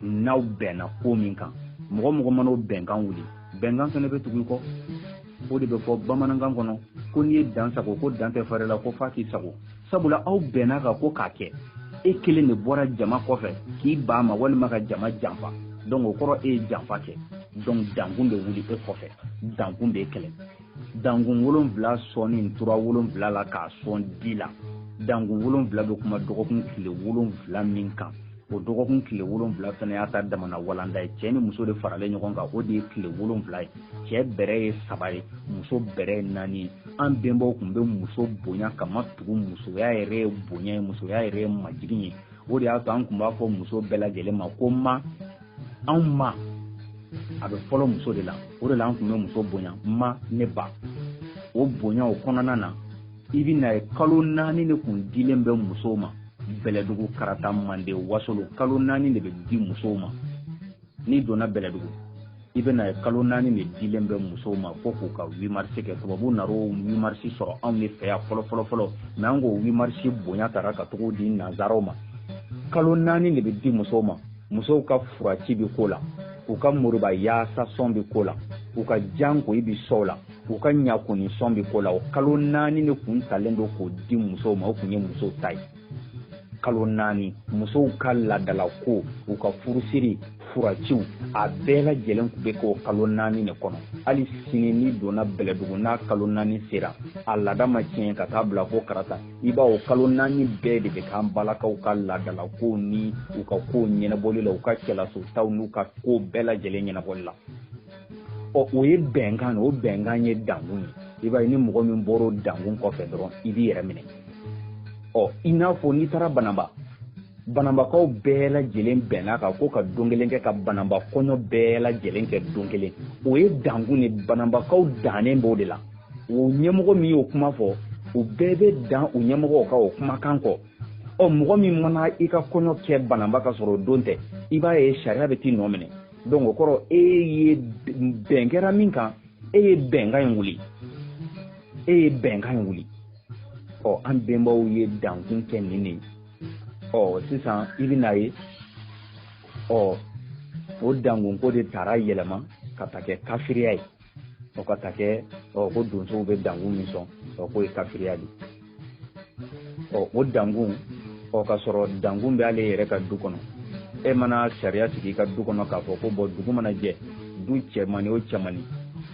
N'aw bɛnna ko min kan, mɔgɔ mɔgɔ mana o bɛnkan wuli, bɛnkan fɛnɛ bɛ tugu i kɔ. O de bɛ fɔ bamanankan kɔnɔ ko n'i ye dan sago, ko dan tɛ fɛrɛ la, ko f'a k'i sago. Sabula aw bɛnna kan ko k'a kɛ, e kelen de bɔra jama kɔfɛ k'i ban ma walima ka jama janfa. Donc o kɔrɔ, e ye janfa kɛ. Donc dankun bɛ wuli e kɔfɛ, dankun b'e kɛlɛ. Dankun 7 sɔnni tura 7 la k'a sɔn di la. Dankun 7 bɛ kuma dɔgɔkun tile 7 min kan, o dɔgɔkun tile 7 fana y'a ta damana walanda ye. Cɛ ni muso de faralen ɲɔgɔn kan, o de ye tile 7 ye. Cɛ bɛrɛ ye 3 ye, muso bɛrɛ ye 4 ye. An bɛnbaw tun bɛ muso bonya kama tugu. Musoya yɛrɛ ye bonya ye, musoya yɛrɛ ye majigin ye. O de y'a to an tun b'a fɔ muso bɛɛ lajɛlen ma ko ma. Anw ma, a bɛ fɔlɔ muso de la. O de la an tun bɛ muso bonya, ma ne ba. O bonya o kɔnɔna na, i bɛ na ye kalo 4 de kun dilen bɛ musow ma. Bɛlɛdugu, Karata, Manden, Wasolo, kalo 4 de bɛ di musow ma. N'i donna Bɛlɛdugu, i bɛ na ye kalo 4 de dilen bɛ musow ma ko k'u ka 8 mars kɛ. Tubabu nar'o 8 mars sɔrɔ anw de fɛ yan fɔlɔ fɔlɔ fɔlɔ, mɛ an k'o 8 mars bonya tara ka togo di nanzaraw ma. Kalo 4 de bɛ di musow ma. Musow ka furaci bɛ ko la, u ka moriba yaasa sɔn bɛ ko la, u ka jankoyi bɛ sɔw la, u ka ɲakoni sɔn bɛ ko la. O kalo 4 de kun talen don k'o di musow ma. O kun ye musow ta ye, kalo 4, musow ka ladala ko, u ka furusiri, furaciw, a bɛɛ lajɛlen tun bɛ k'o kalo 4 de kɔnɔ. Hali sini, n'i donna Bɛlɛdugu, n'a kalo 4 sera, a laada ma tiɲɛ ka taa bila fo Karata, i b'a o kalo 4 bɛɛ de bɛ k'an balakaw ka laadala kow ni u ka kow ɲɛnabɔli la, u ka cɛlasotaw n'u ka kow bɛɛ lajɛlen ɲɛnabɔli la. Ɔ, o ye bɛnkan, o bɛnkan ye dankun ye. I b'a ye ni mɔgɔ min bɔra o dankun kɔfɛ dɔrɔn, i b'i yɛrɛ minɛ. Ɔ, i n'a fɔ n'i taara Banaba Bananbakaw bɛɛ lajɛlen bɛnna kan ko ka don kelen kɛ ka bananba kɔɲɔ bɛɛ lajɛlen kɛ don kelen. O ye dankun de, bananbakaw dannen b'o de la. O ɲɛmɔgɔ min y'o kuma fɔ, u bɛɛ bɛ dan u ɲɛmɔgɔw ka o kumakan kɔ. Ɔ mɔgɔ min mana i ka kɔɲɔ kɛ bananba ka sɔrɔ o don tɛ, i b'a ye sariya bɛ t'i nɔ minɛ. Donc o kɔrɔ e ye bɛn kɛra min kan, e ye bɛnkan in wuli. E ye bɛnkan in wuli. Ɔ an bɛnbaw ye dankun kɛ nin de ye. Ɔ sisan i bɛna ye, ɔ o dankunko de taara yɛlɛma ka taa kɛ kafiriya ye. Ɔ ka taa kɛ, ɔ ko donsow bɛ dankun min sɔn, ɔ k'o ye kafiriya de ye. Ɔ o dankun, ɔ ka sɔrɔ dankun bɛ ale yɛrɛ ka du kɔnɔ. E mana sariya sigi i ka du kɔnɔ k'a fɔ ko bɔn dugu mana jɛ, du cɛmanni o cɛmanni,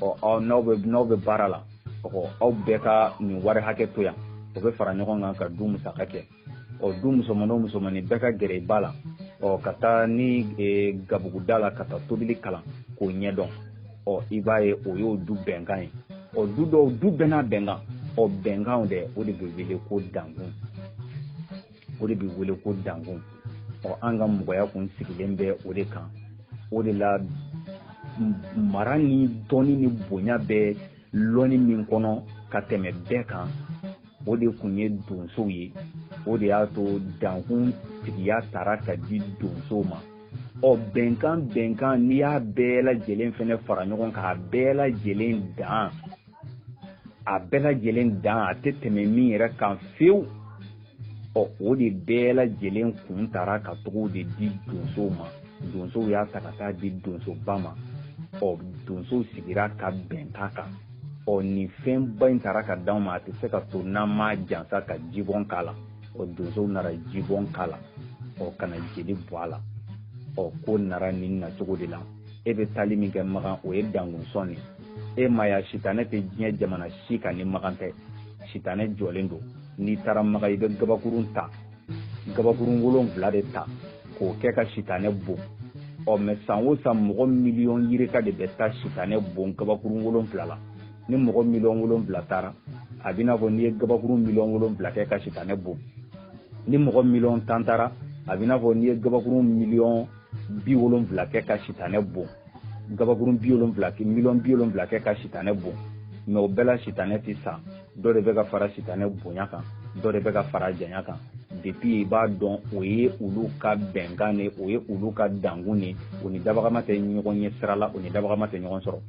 ɔ aw n'aw bɛ n'aw bɛ baara la, ɔ aw bɛɛ ka nin wari hakɛ to yan, o bɛ fara ɲɔgɔn kan ka du musaka kɛ. Ɔ du musomanni o musomanni bɛɛ ka gɛrɛ i ba la, ɔ ka taa ni gabuguda la ka taa tobili kalan k'o ɲɛdɔn. Ɔ i b'a ye o y'o du bɛnkan ye. Ɔ du dɔw, du bɛɛ n'a bɛnkan. Ɔ bɛnkanw dɛ, o de bɛ wele ko dankun. O de bɛ wele ko dankun. Ɔ an ka mɔgɔya kun sigilen bɛ o de kan. O de la mara ni dɔnni ni bonya bɛ lɔnni min kɔnɔ ka tɛmɛ bɛɛ kan, o de kun ye donsow ye. O de y'a to dankun tigiya taara ka di donsow ma. Ɔ bɛnkan bɛnkan, n'i y'a bɛɛ lajɛlen fɛnɛ fara ɲɔgɔn kan, a bɛɛ lajɛlen dan, a bɛɛ lajɛlen dan, a tɛ tɛmɛ min yɛrɛ kan fiyewu. Ɔ o de bɛɛ lajɛlen kun taara ka togo de di donsow ma. Donsow y'a ta ka taa di donsoba ma. Ɔ donsow sigira ka bɛnkan kan. Ɔ nin fɛnba in taara ka d'anw ma, a tɛ se ka to n'an m'a jansa ka jibɔn k'a la. Ɔ donsow nana jibɔn k'a la, ɔ ka na jeli bɔ a la. Ɔ ko nara nin nacogo de la. E bɛ taali min kɛ Makan, o ye dankun sɔn de ye. E ma ya sitanɛ tɛ diɲɛ jamana si kan ni Makan tɛ. Sitanɛ jɔlen don. N'i taara Makan, i bɛ gabakurun ta, gabakurun 7 de ta k'o kɛ ka sitanɛ bon. Ɔ mɛ san o san mɔgɔ miliyɔn yirika de bɛ taa sitanɛ bon gabakurun 7 la. Ni mɔgɔ miliyɔn 7 taara, a b'i n'a fɔ n'i ye gabakurun miliyɔn 7 kɛ ka sitanɛ bon. Ni mɔgɔ miliyɔn 10 taara, a b'i n'a fɔ n'i ye gabakurun miliyɔn 70 kɛ ka sitanɛ bon. Gabakurun 70, miliyɔn 70 kɛ ka sitanɛ bon. Mɛ o bɛɛ la sitanɛ tɛ sa. Dɔ de bɛ ka fara sitanɛ bonya kan, dɔ de bɛ ka fara janya kan. Depuis i b'a dɔn o ye olu ka bɛnkan de, o ye olu ka dankun de, o ni dabagama tɛ ɲɔgɔn ɲɛ sira la, o ni dabagama tɛ ɲɔgɔn sɔrɔ.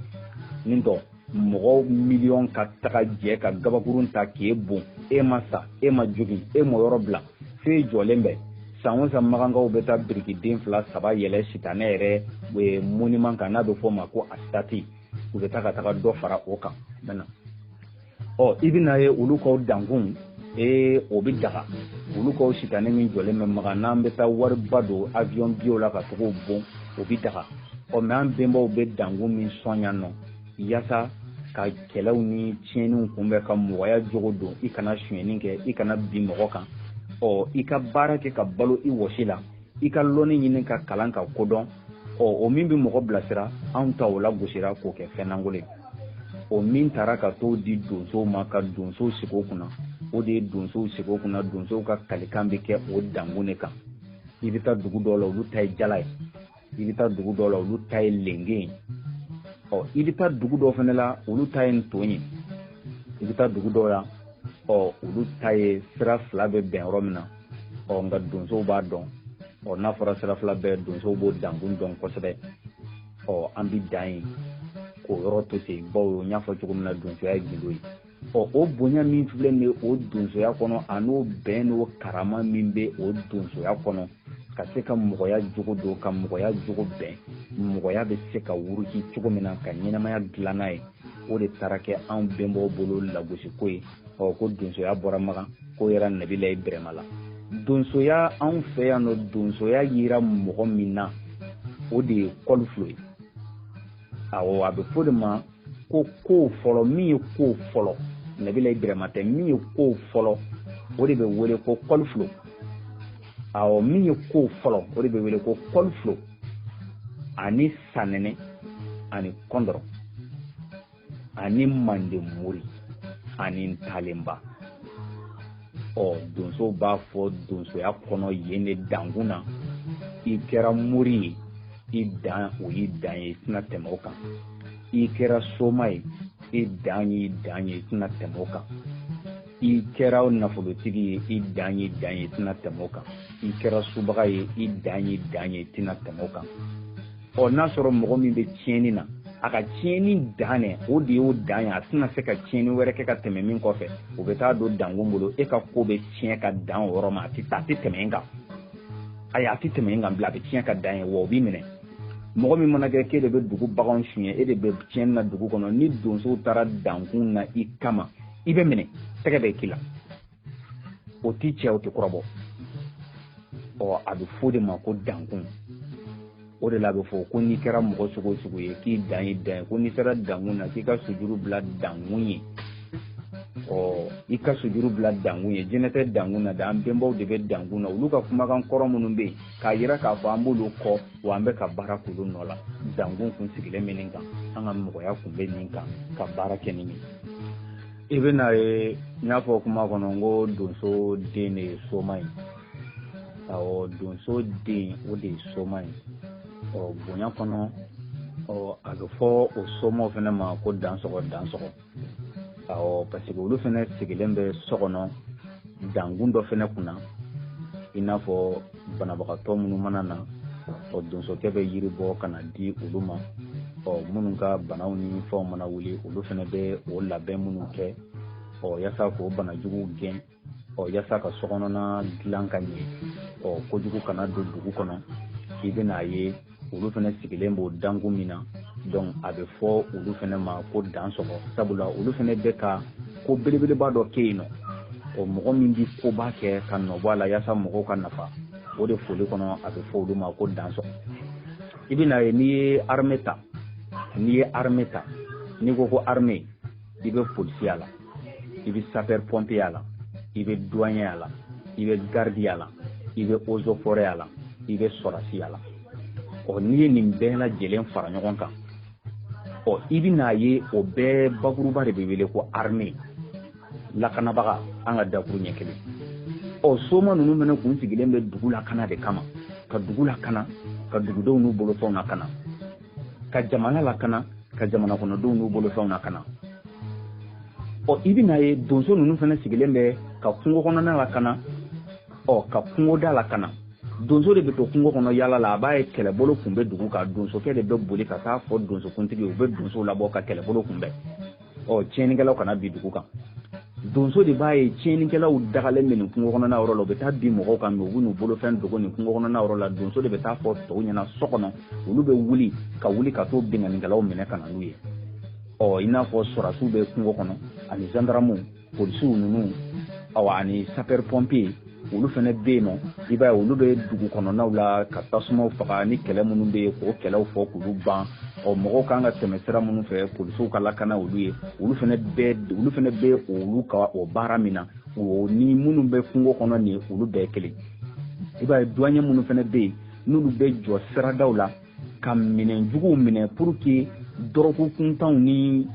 Nin tɔ mɔgɔw miliyɔn ka taga jɛ ka gabakurun ta k'e bon, e ma sa, e ma jogin, e ma yɔrɔ bila, f'e jɔlen bɛ. San o san magankaw bɛ taa birikiden 2 3 yɛlɛ sitanɛ yɛrɛ monument kan, n'a bɛ fɔ o ma ko asitati. U bɛ taa ka taga dɔ fara o kan. Ɔ i bɛna ye olu kaw dankun, o bɛ daga. Olu kaw sitanɛ min jɔlen bɛ Makan, n'an bɛ taa wariba don avion biyew la ka togo bon, o bɛ daga. Ɔ mɛ an bɛnbaw bɛ dankun min sɔn yan nɔ, yaasa ka kɛlɛw ni tiɲɛniw kunbɛn, ka mɔgɔya jogo don, i kana sonyɛni kɛ, i kana bin mɔgɔ kan. Ɔ i ka baara kɛ ka balo i wɔsi la, i ka lɔnni ɲini ka kalan ka kodɔn. Ɔ o min bɛ mɔgɔ bilasira, anw ta o lagosira k'o kɛ fɛn lankolon ye. O min taara ka t'o di donsow ma ka donsow sigi o kunna, o de ye donsow sigi o kunna. Donsow ka kalikan bɛ kɛ o dankun de kan. I bɛ taa dugu dɔw la, olu ta ye jala ye. I bɛ taa dugu dɔw la, olu ta ye lenge ye. Ɔ i bɛ taa dugu dɔw fana la, olu ta ye nton ye. I bɛ taa dugu dɔw la, ɔ olu ta ye sira 2 bɛ bɛn yɔrɔ min na. Ɔ nka donsow b'a dɔn. Ɔ n'a fɔra sira 2 bɛɛ, donsow b'o dankun dɔn kosɛbɛ. Ɔ an bɛ dan yen k'o yɔrɔ to ten, bawo n y'a fɔ cogo min na, donsoya ye gindo ye. Ɔ o bonya min filɛ nin ye o donsoya kɔnɔ, an'o bɛn n'o karama min bɛ o donsoya kɔnɔ, ka se ka mɔgɔya jogo don, ka mɔgɔya jogo bɛn, mɔgɔya bɛ se ka wuruki cogo min na, ka ɲɛnamaya dilan n'a ye, o de taara kɛ anw bɛnbaw bolo lagosiko ye. Ɔ ko donsoya bɔra Makan, k'o yɛrɛ Nabilayi Bɛrɛma la. Donsoya anw fɛ yan nɔ, donsoya yira mɔgɔ min na, o de ye kɔliflo ye. Awɔ, a bɛ fɔ de ma ko kow fɔlɔ, min ye kow fɔlɔ, Nabilayi Bɛrɛma tɛ, min ye kow fɔlɔ, o de bɛ wele ko kɔliflo. Awɔ, min ye kow fɔlɔ, o de bɛ wele ko kɔliflo, ani sanɛnɛ, ani kɔndɔrɔ, ani manden mori, ani ntalenba. Ɔ donsow b'a fɔ donsoya kɔnɔ yen de dankun na, i kɛra mori ye, i dan o y'i dan ye, i tɛna tɛmɛ o kan. I kɛra soma ye, i dan y'i dan ye, i tɛna tɛmɛ o kan. I kɛra nafolotigi ye, i dan y'i dan ye, i tɛna tɛmɛ o kan. I kɛra subaga ye, i dan y'i dan ye, i tɛna tɛmɛ o kan. Ɔ n'a sɔrɔ mɔgɔ min bɛ tiɲɛni na, a ka tiɲɛni dan dɛ, o de y'o dan ye, a tɛna se ka tiɲɛni wɛrɛ kɛ ka tɛmɛ min kɔfɛ, o bɛ taa don dankun bolo, e ka ko bɛ tiɲɛ ka dan o yɔrɔ ma, a tɛ tɛmɛ e kan. Ayi, a tɛ tɛmɛ e kan bilen, a bɛ tiɲɛ ka dan ye, wa o b'i minɛ. Mɔgɔ min mana kɛ k'e de bɛ dugu baganw suɲɛ, e de bɛ tiɲɛni na dugu kɔnɔ, ni donsow taara dankun na i kama, i bɛ minɛ, tɛgɛ bɛ k'i la. O t'i cɛ, o tɛ kɔrɔbɔ. Ɔ a bɛ f'o de ma ko dankun. O de la a bɛ fɔ ko n'i kɛra mɔgɔ sugu o sugu ye, k'i dan y'i dan ye, ko n'i sera dankun na, k'i ka sujuru bila dankun ye. Ɔ i ka sujuru bila dankun ye, jinɛ tɛ dankun na dɛ, an bɛnbaw de bɛ dankun na, olu ka kumakan kɔrɔ minnu bɛ yen k'a yira k'a fɔ an b'olu kɔ, wa an bɛ ka baara k'olu nɔ la. Dankun kun sigilen bɛ nin kan, an ka mɔgɔya kun bɛ nin kan, ka baara kɛ ni nin. I bɛna ye, n y'a fɔ kuma kɔnɔ n ko donso den de ye soma ye. Awɔ, donso den o de ye soma ye. Ɔ bonya kɔnɔ, ɔ a bɛ fɔ o somaw fana ma ko dansɔgɔ dansɔgɔ. Awɔ, parce que olu fana sigilen bɛ so kɔnɔ dankun dɔ fana kunna, i n'a fɔ banabagatɔ minnu mana na, ɔ donsokɛ bɛ yiri bɔ ka na di olu ma. Ɔ minnu ka banaw ni fɛnw mana wuli, olu fana bɛ o labɛn minnu kɛ, ɔ yaasa k'o banajuguw gɛn, ɔ yaasa ka sokɔnɔna dilan ka ɲɛ, ɔ kojugu kana don dugu kɔnɔ. I bɛna ye olu fana sigilen b'o dankun min na, donc a bɛ fɔ olu fana ma ko dansɔgɔ, sabula olu fana bɛ ka ko belebeleba dɔ kɛ yen nɔ. Ɔ mɔgɔ min bɛ koba kɛ ka nɔ bɔ a la yaasa mɔgɔw ka nafa, o de foli kɔnɔ a bɛ fɔ olu ma ko dansɔgɔ. I bɛna ye n'i ye armée ta, n'i ye armée ta, n'i ko ko armée, i bɛ polisi a la, i bɛ sapeur pompier a la, i bɛ douanier a la, i bɛ garde a la, i bɛ eaux et forêt a la, i bɛ sɔrɔdasi a la. Ɔ n'i ye nin bɛɛ lajɛlen fara ɲɔgɔn kan, ɔ i bɛna ye o bɛɛ bakuruba de bɛ wele ko armée, lakanabaga, an ka dakuru ɲɛ kelen. Ɔ soma ninnu fana kun sigilen bɛ dugu lakana de kama, ka dugu lakana, ka dugudenw n'u bolofɛnw lakana, ka jamana lakana, ka jamana kɔnɔdenw n'u bolofɛnw lakana. Ɔ i bɛna ye donso ninnu fana sigilen bɛ ka kungo kɔnɔna lakana, ɔ ka kungoda lakana. Donso de bɛ to kungo kɔnɔ yaala la, a b'a ye kɛlɛbolo kun bɛ dugu kan, donsokɛ de bɛ boli ka taa fɔ donsokuntigi, u bɛ donsow labɔ ka kɛlɛbolo kunbɛn, ɔ tiɲɛnikɛlaw kana bin dugu kan. Donso de b'a ye tiɲɛnikɛlaw dagalen bɛ nin kungo kɔnɔna yɔrɔ la, u bɛ taa bin mɔgɔw kan, u bɛ n'u bolofɛn dogo nin kungo kɔnɔna yɔrɔ la. Donso de bɛ taa fɔ tɔw ɲɛna so kɔnɔ, olu bɛ wuli ka t'o binkannikɛlaw minɛ ka na n'u ye. Ɔ i n'a fɔ sɔrɔdasiw bɛ kungo kɔnɔ, ani zandaramuw, polisiw ninnu, awa ani sapeur pompier, olu fana bɛ yen nɔ. I b'a ye olu bɛ dugu kɔnɔnaw la ka tasumaw faga, ni kɛlɛ minnu bɛ yen k'o kɛlɛw fɔ k'olu ban. Ɔ mɔgɔw kan ka tɛmɛ sira minnu fɛ, polisiw ka lakana olu ye, olu fana bɛ olu ka o baara min na, o ni minnu bɛ kungo kɔnɔ nin, olu bɛɛ kelen. I b'a ye douanier minnu fana bɛ yen, n'olu bɛ jɔ siradaw la ka minɛn juguw minɛ pour que dɔrɔgu kuntanw ni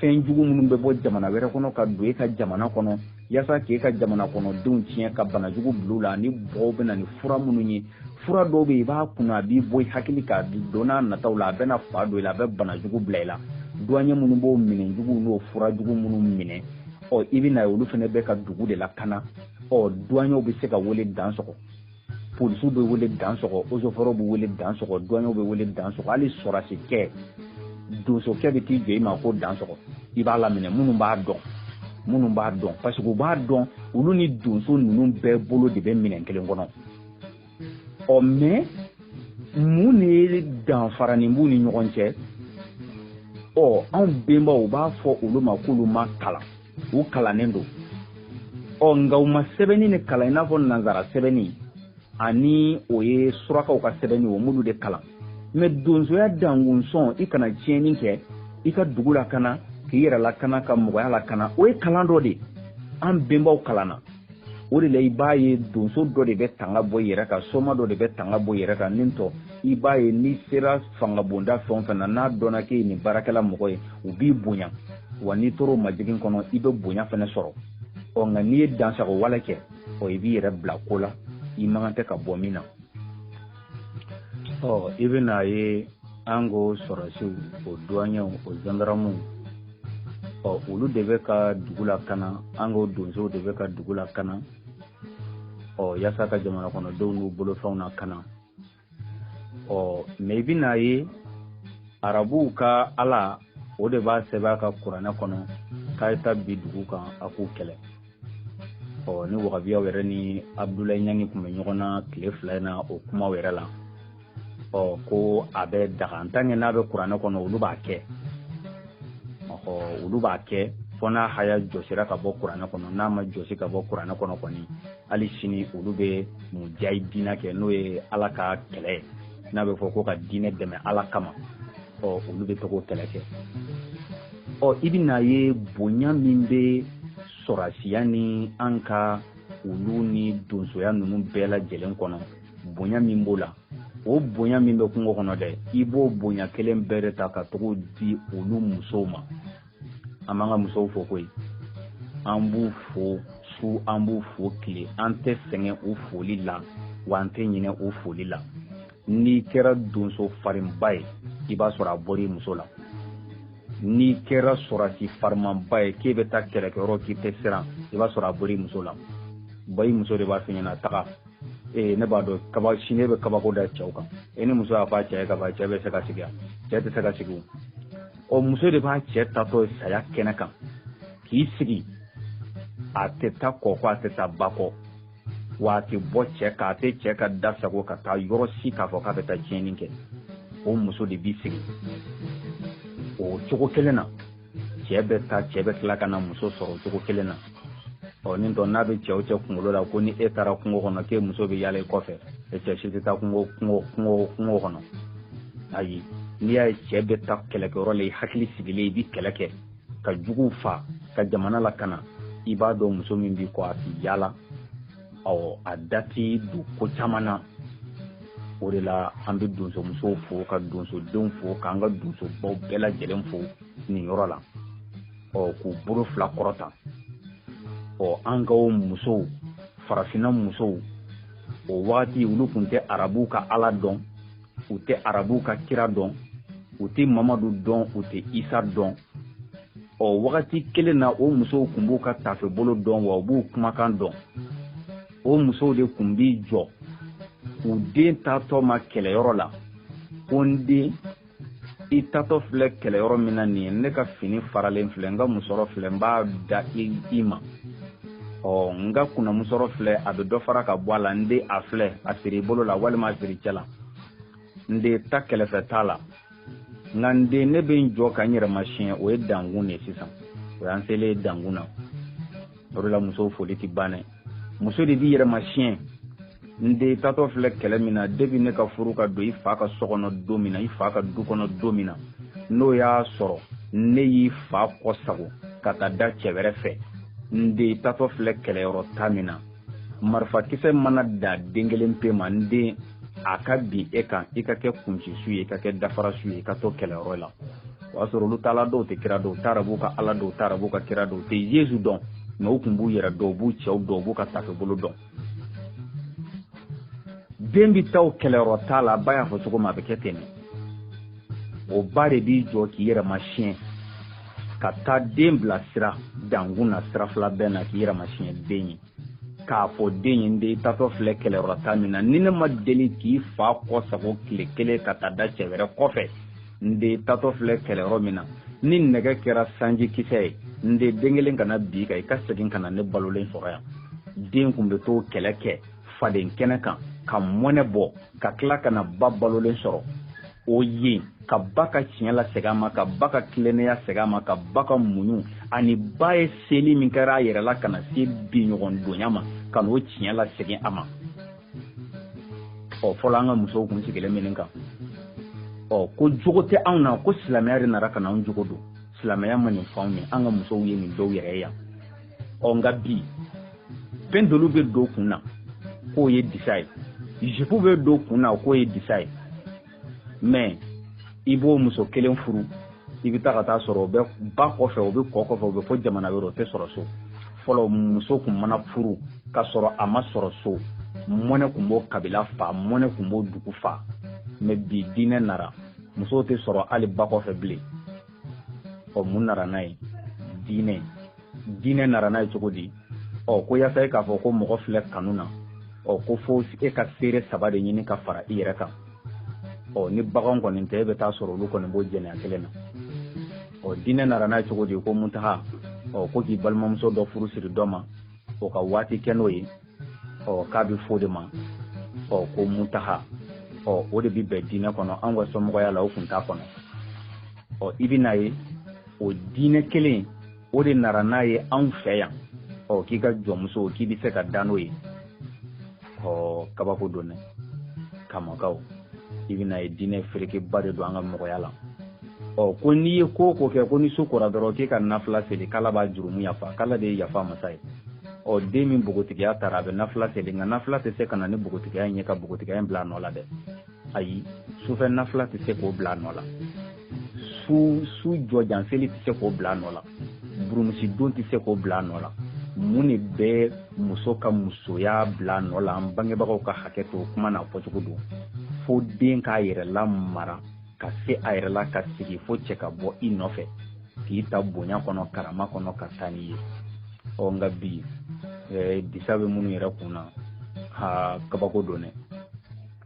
fɛn jugu minnu bɛ bɔ jamana wɛrɛ kɔnɔ ka don e ka jamana kɔnɔ, yaasa k'e ka jamana kɔnɔdenw tiɲɛ, ka bana jugu bila u la, ani mɔgɔw bɛ na ni fura minnu ye. Fura dɔw bɛ yen, i b'a kunna, a b'i bɔ i hakili kan, don n'a nataw la a bɛna fa don i la, a bɛ bana jugu bila i la. Douanier minnu b'o minɛn juguw n'o fura jugu minnu minɛ, ɔ i bɛna ye olu fana bɛ ka dugu de lakana. Ɔ douaniers bɛ se ka wele dansɔgɔ, polisiw bɛ wele dansɔgɔ, eaux et forêts bɛ wele dansɔgɔ, douaniers bɛ wele dansɔgɔ, hali sɔrɔdasikɛ, donsokɛ bɛ t'i jɔ i ma ko dansɔgɔ, i b'a laminɛ. Minnu b'a dɔn, parce que u b'a dɔn olu ni donso ninnu bɛɛ bolo de bɛ minɛn kelen kɔnɔ. Ɔ mais mun de ye danfara nin b'u ni ɲɔgɔn cɛ? Ɔ anw bɛnbaw b'a fɔ olu ma k'olu ma kalan, u kalannen don. Ɔ nka u ma sɛbɛnni de kalan i n'a fɔ nanzara sɛbɛnni, ani o ye surakaw ka sɛbɛnni, o m'olu de kalan. Mais donsoya dankun sɔn, i kana tiɲɛni kɛ, i ka dugu lakana, k'i yɛrɛ lakana, ka mɔgɔya lakana, o ye kalan dɔ de ye. An bɛnbaw kalanna o de la. I b'a ye donso dɔ de bɛ tanga bɔ i yɛrɛ kan, soma dɔ de bɛ tanga bɔ i yɛrɛ kan. Ni tɔ i b'a ye n'i sera fangabonda fɛn o fɛn na, n'a dɔnna k'e ye nin baarakɛla mɔgɔ ye, u b'i bonya. Wa n'i tor'o majigin kɔnɔ, i bɛ bonya fɛnɛ sɔrɔ. Ɔ nka n'i ye dansago wale kɛ, ɔ i b'i yɛrɛ bila ko la i man kan tɛ ka bɔ min na. Ɔ i bɛna ye an ko sɔrɔsiw, o duwanɲɛw, o zandaramuw, ɔ olu de bɛ ka dugu lakana, an ko donsow de bɛ ka dugu lakana, ɔ yaasa ka jamana kɔnɔdenw n'u bolofɛnw lakana. Ɔ mɛ i bɛna ye arabuw ka ala, o de b'a sɛbɛn a ka kuranɛ kɔnɔ k'a ye taa bi dugu kan a k'u kɛlɛ. Ɔ ni wagabiyaw yɛrɛ ni Abudulayi Ɲangi tun bɛ ɲɔgɔn na tile 2 in na o kumaw yɛrɛ la. Ɔ ko a bɛ daga en tant que n'a bɛ kuranɛ kɔnɔ, olu b'a kɛ. Ɔhɔ, olu b'a kɛ fo n'a haya jɔsira ka bɔ kuranɛ kɔnɔ. N'a ma jɔsi ka bɔ kuranɛ kɔnɔ kɔni, hali sini olu bɛ mujahidina kɛ, n'o ye ala ka kɛlɛ ye, n'a bɛ fɔ ko ka diinɛ dɛmɛ ala kama. Ɔ olu bɛ to k'o kɛlɛ kɛ. Ɔ i bɛna ye bonya min bɛ sɔrɔsiya ni an ka olu ni donsoya ninnu bɛɛ lajɛlen kɔnɔ, bonya min b'o la, o bonya min bɛ kungo kɔnɔ dɛ, i b'o bonya kelen bɛɛ de ta ka togo di olu musow ma. An b'an ka musow fo koyi, an b'u fo su, an b'u fo tile, an tɛ sɛgɛn u foli la, wa an tɛ ɲinɛ u foli la. N'i kɛra donso farinba ye, i b'a sɔrɔ a bɔra i muso la. N'i kɛra sɔrɔsi farimanba ye k'e bɛ taa kɛlɛkɛyɔrɔ k'i tɛ siran, i b'a sɔrɔ a bɔra i muso la. Ba, i muso de b'a f'i ɲɛna taga, ee ne b'a dɔn kaba sini e bɛ kabako da cɛw kan. E ni muso y'a fɔ a cɛ ye ka ban, cɛ bɛ se ka sigi yan, cɛ tɛ se ka sigi o. Ɔ muso de b'a cɛ tatɔ saya kɛnɛ kan k'i sigi, a tɛ taa kɔ kɔ, a tɛ taa ba kɔ, wa a tɛ bɔ cɛ kan, a tɛ cɛ ka da sago ka taa yɔrɔ si k'a fɔ k'a bɛ taa tiɲɛni kɛ. O muso de b'i sigi o cogo kelen na. Cɛ bɛ taa, cɛ bɛ tila ka na muso sɔrɔ o cogo kelen na. Ɔ ni tɔ n'a bɛ cɛw cɛ kunkolo la ko ni e taara kungo kɔnɔ k'e muso bɛ yaala i kɔfɛ, e cɛ si tɛ taa kungo kungo kungo kungo kɔnɔ. Ayi, n'i y'a ye cɛ bɛ taa kɛlɛkɛyɔrɔ la, i hakili sigilen, i bɛ kɛlɛ kɛ ka juguw fa ka jamana lakana, i b'a dɔn muso min b'i kɔ, a t'i yaala, ɔ a da t'i don ko caman na. O de la an bɛ donsomusow fo, ka donsodenw fo, k'an ka donsobaw bɛɛ lajɛlen fo nin yɔrɔ la, ɔ k'u bolo fila kɔrɔta. Ɔ an ka o musow, farafinna musow, o wagati olu tun tɛ arabuw ka ala dɔn, u tɛ arabuw ka kira dɔn, u tɛ Mamadu dɔn, u tɛ Isa dɔn. Ɔ wagati kelen na, o musow tun b'u ka tafebolo dɔn, wa u b'u kumakan dɔn. O musow de tun b'i jɔ u den taatɔ ma kɛlɛyɔrɔ la ko n den, i taatɔ filɛ kɛlɛyɔrɔ min na nin ye, ne ka fini faralen filɛ, n ka musɔrɔ filɛ, n b'a da i ma. Ɔ n ka kunnamusɔrɔ filɛ, a bɛ dɔ fara ka bɔ a la, n den, a filɛ, a siri i bolo la walima a siri cɛ la. N den, ta kɛlɛfɛ t'a la, nka n den, ne bɛ n jɔ ka n yɛrɛ masiɲɛ. O ye dankun de ye sisan, o y'an selen ye dankun na. O de la musow foli tɛ ban dɛ. Muso de b'i yɛrɛ masiɲɛ. N den taatɔ filɛ kɛlɛ min na, depuis ne ka furu ka don i fa ka so kɔnɔ don min na, i fa ka du kɔnɔ don min na, n'o y'a sɔrɔ ne y'i fa kɔ sago ka taa da cɛ wɛrɛ fɛ, n den taatɔ filɛ kɛlɛyɔrɔ ta min na, marifakisɛ mana da den kelen pe ma, n den, a ka bin e kan, i ka kɛ kuncisu ye, i ka kɛ dafarasu ye, i ka to kɛlɛyɔrɔ la. O y'a sɔrɔ olu t'ala dɔw, tɛ kira dɔw, t'arabuw ka ala dɔw, t'arabuw ka kira dɔw, tɛ Yezu dɔn, mɛ u tun b'u yɛrɛ dɔn, u b'u cɛw dɔn, u b'u ka tafebolo dɔn. Den bɛ taa o kɛlɛyɔrɔ t'a la, ba y'a fɔ cogo min, a bɛ kɛ ten de. O ba de b'i jɔ k'i yɛrɛ masiɲɛ ka taa den bila sira dankun na, sira fila bɛɛ na, k'i yɛrɛ masiɲɛ den ye, k'a fɔ den ye, n den, i taatɔ filɛ kɛlɛyɔrɔ ta min na, ni ne ma deli k'i fa kɔ sago tile kelen ka taa da cɛ wɛrɛ kɔfɛ, n den taatɔ filɛ kɛlɛyɔrɔ min na, ni nɛgɛ kɛra sanji kisɛ ye, n den, den kelen kana bi kan, i ka segin ka na ne balolen sɔrɔ yan. Den kun bɛ t'o kɛlɛ kɛ faden kɛnɛ kan ka mɔnɛ bɔ, ka tila ka na ba balolen sɔrɔ o yen, ka ba ka tiɲɛ lasegin a ma, ka ba ka tilennenya segin a ma, ka ba ka muɲu ani ba ye seli min kɛra a yɛrɛ la ka na se bi ɲɔgɔn donya ma, ka n'o tiɲɛ lasegin a ma. Ɔ fɔlɔ an ka musow kun sigilen bɛ nin kan. Ɔ ko jogo tɛ anw na, ko silamɛya de nana ka na anw jogo don. Silamɛya ma nin fɔ anw ye, an ka musow ye nin dɔw yɛrɛ ye yan. Ɔ nka bi fɛn dolu bɛ don kun na k'o ye disa ye, jupe bɛ don kun na k'o ye disa ye, mɛ i b'o muso kelen furu, i bɛ taa ka taa sɔrɔ o bɛ ba kɔfɛ, o bɛ kɔ kɔfɛ, o bɛ fɔ jamana wɛrɛ, o tɛ sɔrɔ so. Fɔlɔ muso kun mana furu k'a sɔrɔ a ma sɔrɔ so, mɔnɛ kun b'o kabila fa, mɔnɛ kun b'o dugu fa. Mɛ bi diinɛ nara, musow tɛ sɔrɔ hali ba kɔfɛ bilen. Ɔ, mun nara n'a ye? Diinɛ. Diinɛ nara n'a ye cogo di? Ɔ, ko yaasa e k'a fɔ ko mɔgɔ filɛ kanu na, ɔ, ko fo e ka seere saba de ɲini ka fara i yɛrɛ kan. Ɔ, ni bagan kɔni tɛ, e bɛ taa sɔrɔ olu kɔni b'o jɛnɛya kelen na. Ɔ, diinɛ nara n'a ye cogo di? Ko mutaha, ɔ, ko k'i balimamuso dɔ furu siri dɔ ma, o ka waati kɛ n'o ye, ɔ, k'a bɛ f'o de ma, ɔ, ko mutaha. Ɔ, o de bɛ bɛn diinɛ kɔnɔ. Anw ka somɔgɔya la, o kun t'a kɔnɔ. Ɔ, i bɛ n'a ye o diinɛ kelen o de nara n'a ye anw fɛ yan. Ɔ, k'i ka jɔnmuso, k'i bɛ se ka da n'o ye. Ɔ, kabako don dɛ, kamakaw. I bɛna ye diinɛ ferekeba de don an ka mɔgɔya la. Ɔ, ko n'i ye ko o ko kɛ, ko ni su kora dɔrɔn, k'i ka nafila seli, k'ala b'a jurumu yafa, k'ala de ye yafa masa ye. Ɔ, den min bogotigiya taara, a bɛ nafila seli, nka nafila tɛ se ka na ni bogotigiya in ye ka bogotigiya in bila a nɔ la dɛ. Ayi, sufɛ nafila tɛ se k'o bila a nɔ la, su jɔjan seli tɛ se k'o bila a nɔ la, burumusidon tɛ se k'o bila a nɔ la. Mun de bɛ muso ka musoya bila a nɔ la? An bangebagaw ka hakɛ to, kuma n'a fɔcogo don. Fo den k'a yɛrɛ la mara ka se a yɛrɛ la ka sigi, fo cɛ ka bɔ i nɔfɛ k'i ta bonya kɔnɔ, karama kɔnɔ, ka taa n'i ye. Ɔ, nka bi disa bɛ minnu yɛrɛ kun na, ha, kabako don dɛ.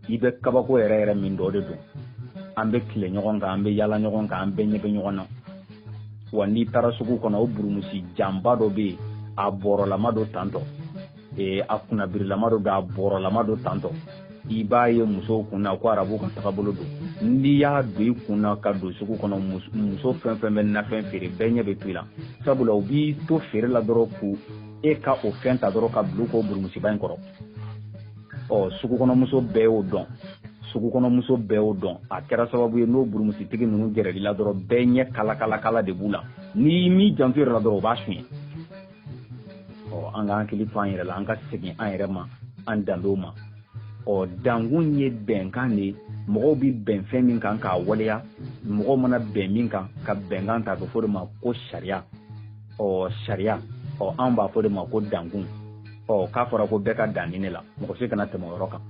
I bɛ kabako yɛrɛ yɛrɛ min dɔ de don. An bɛ tile ɲɔgɔn kan, an bɛ yala ɲɔgɔn kan, an bɛɛ ɲɛ bɛ ɲɔgɔn na. Wa n'i taara sugu kɔnɔ, o burumusi janba dɔ bɛ yen, a bɔrɔlama don tantɔ, a kunnabirilama don, a bɔrɔlama don tantɔ. I b'a ye musow kun na ko arabu ka tagabolo don. N'i y'a don i kun na ka don sugu kɔnɔ, muso fɛn fɛn bɛ nafɛn feere, bɛɛ ɲɛ bɛ to i la, sabula u b'i to feere la dɔrɔn k'u e ka o fɛn ta dɔrɔn ka bila u k'o burumusiba in kɔrɔ. Ɔ, sugukɔnɔmuso bɛɛ y'o dɔn, sugukɔnɔmuso bɛɛ y'o dɔn. A kɛra sababu ye, n'o burumusitigi ninnu gɛrɛl'i la dɔrɔn, bɛɛ ɲɛ kalakalakala de b'u la. N'i m'i janto i yɛrɛ la dɔrɔn, u b'a suɲɛ. Ɔ, an ka hakili to an yɛrɛ la, an ka segin an yɛrɛ ma, an danbew ma. Ɔ, dankun ye bɛnkan de ye, mɔgɔw bɛ bɛn fɛn min kan k'a waleya. Mɔgɔw mana bɛn min kan ka bɛnkan ta, a bɛ fɔ o de ma ko sariya. Ɔ, sariya, ɔ, anw b'a fɔ de ma ko dankun. Ɔ, k'a fɔra ko bɛɛ ka dan ni ne la, mɔgɔ si kana tɛmɛ o yɔrɔ kan,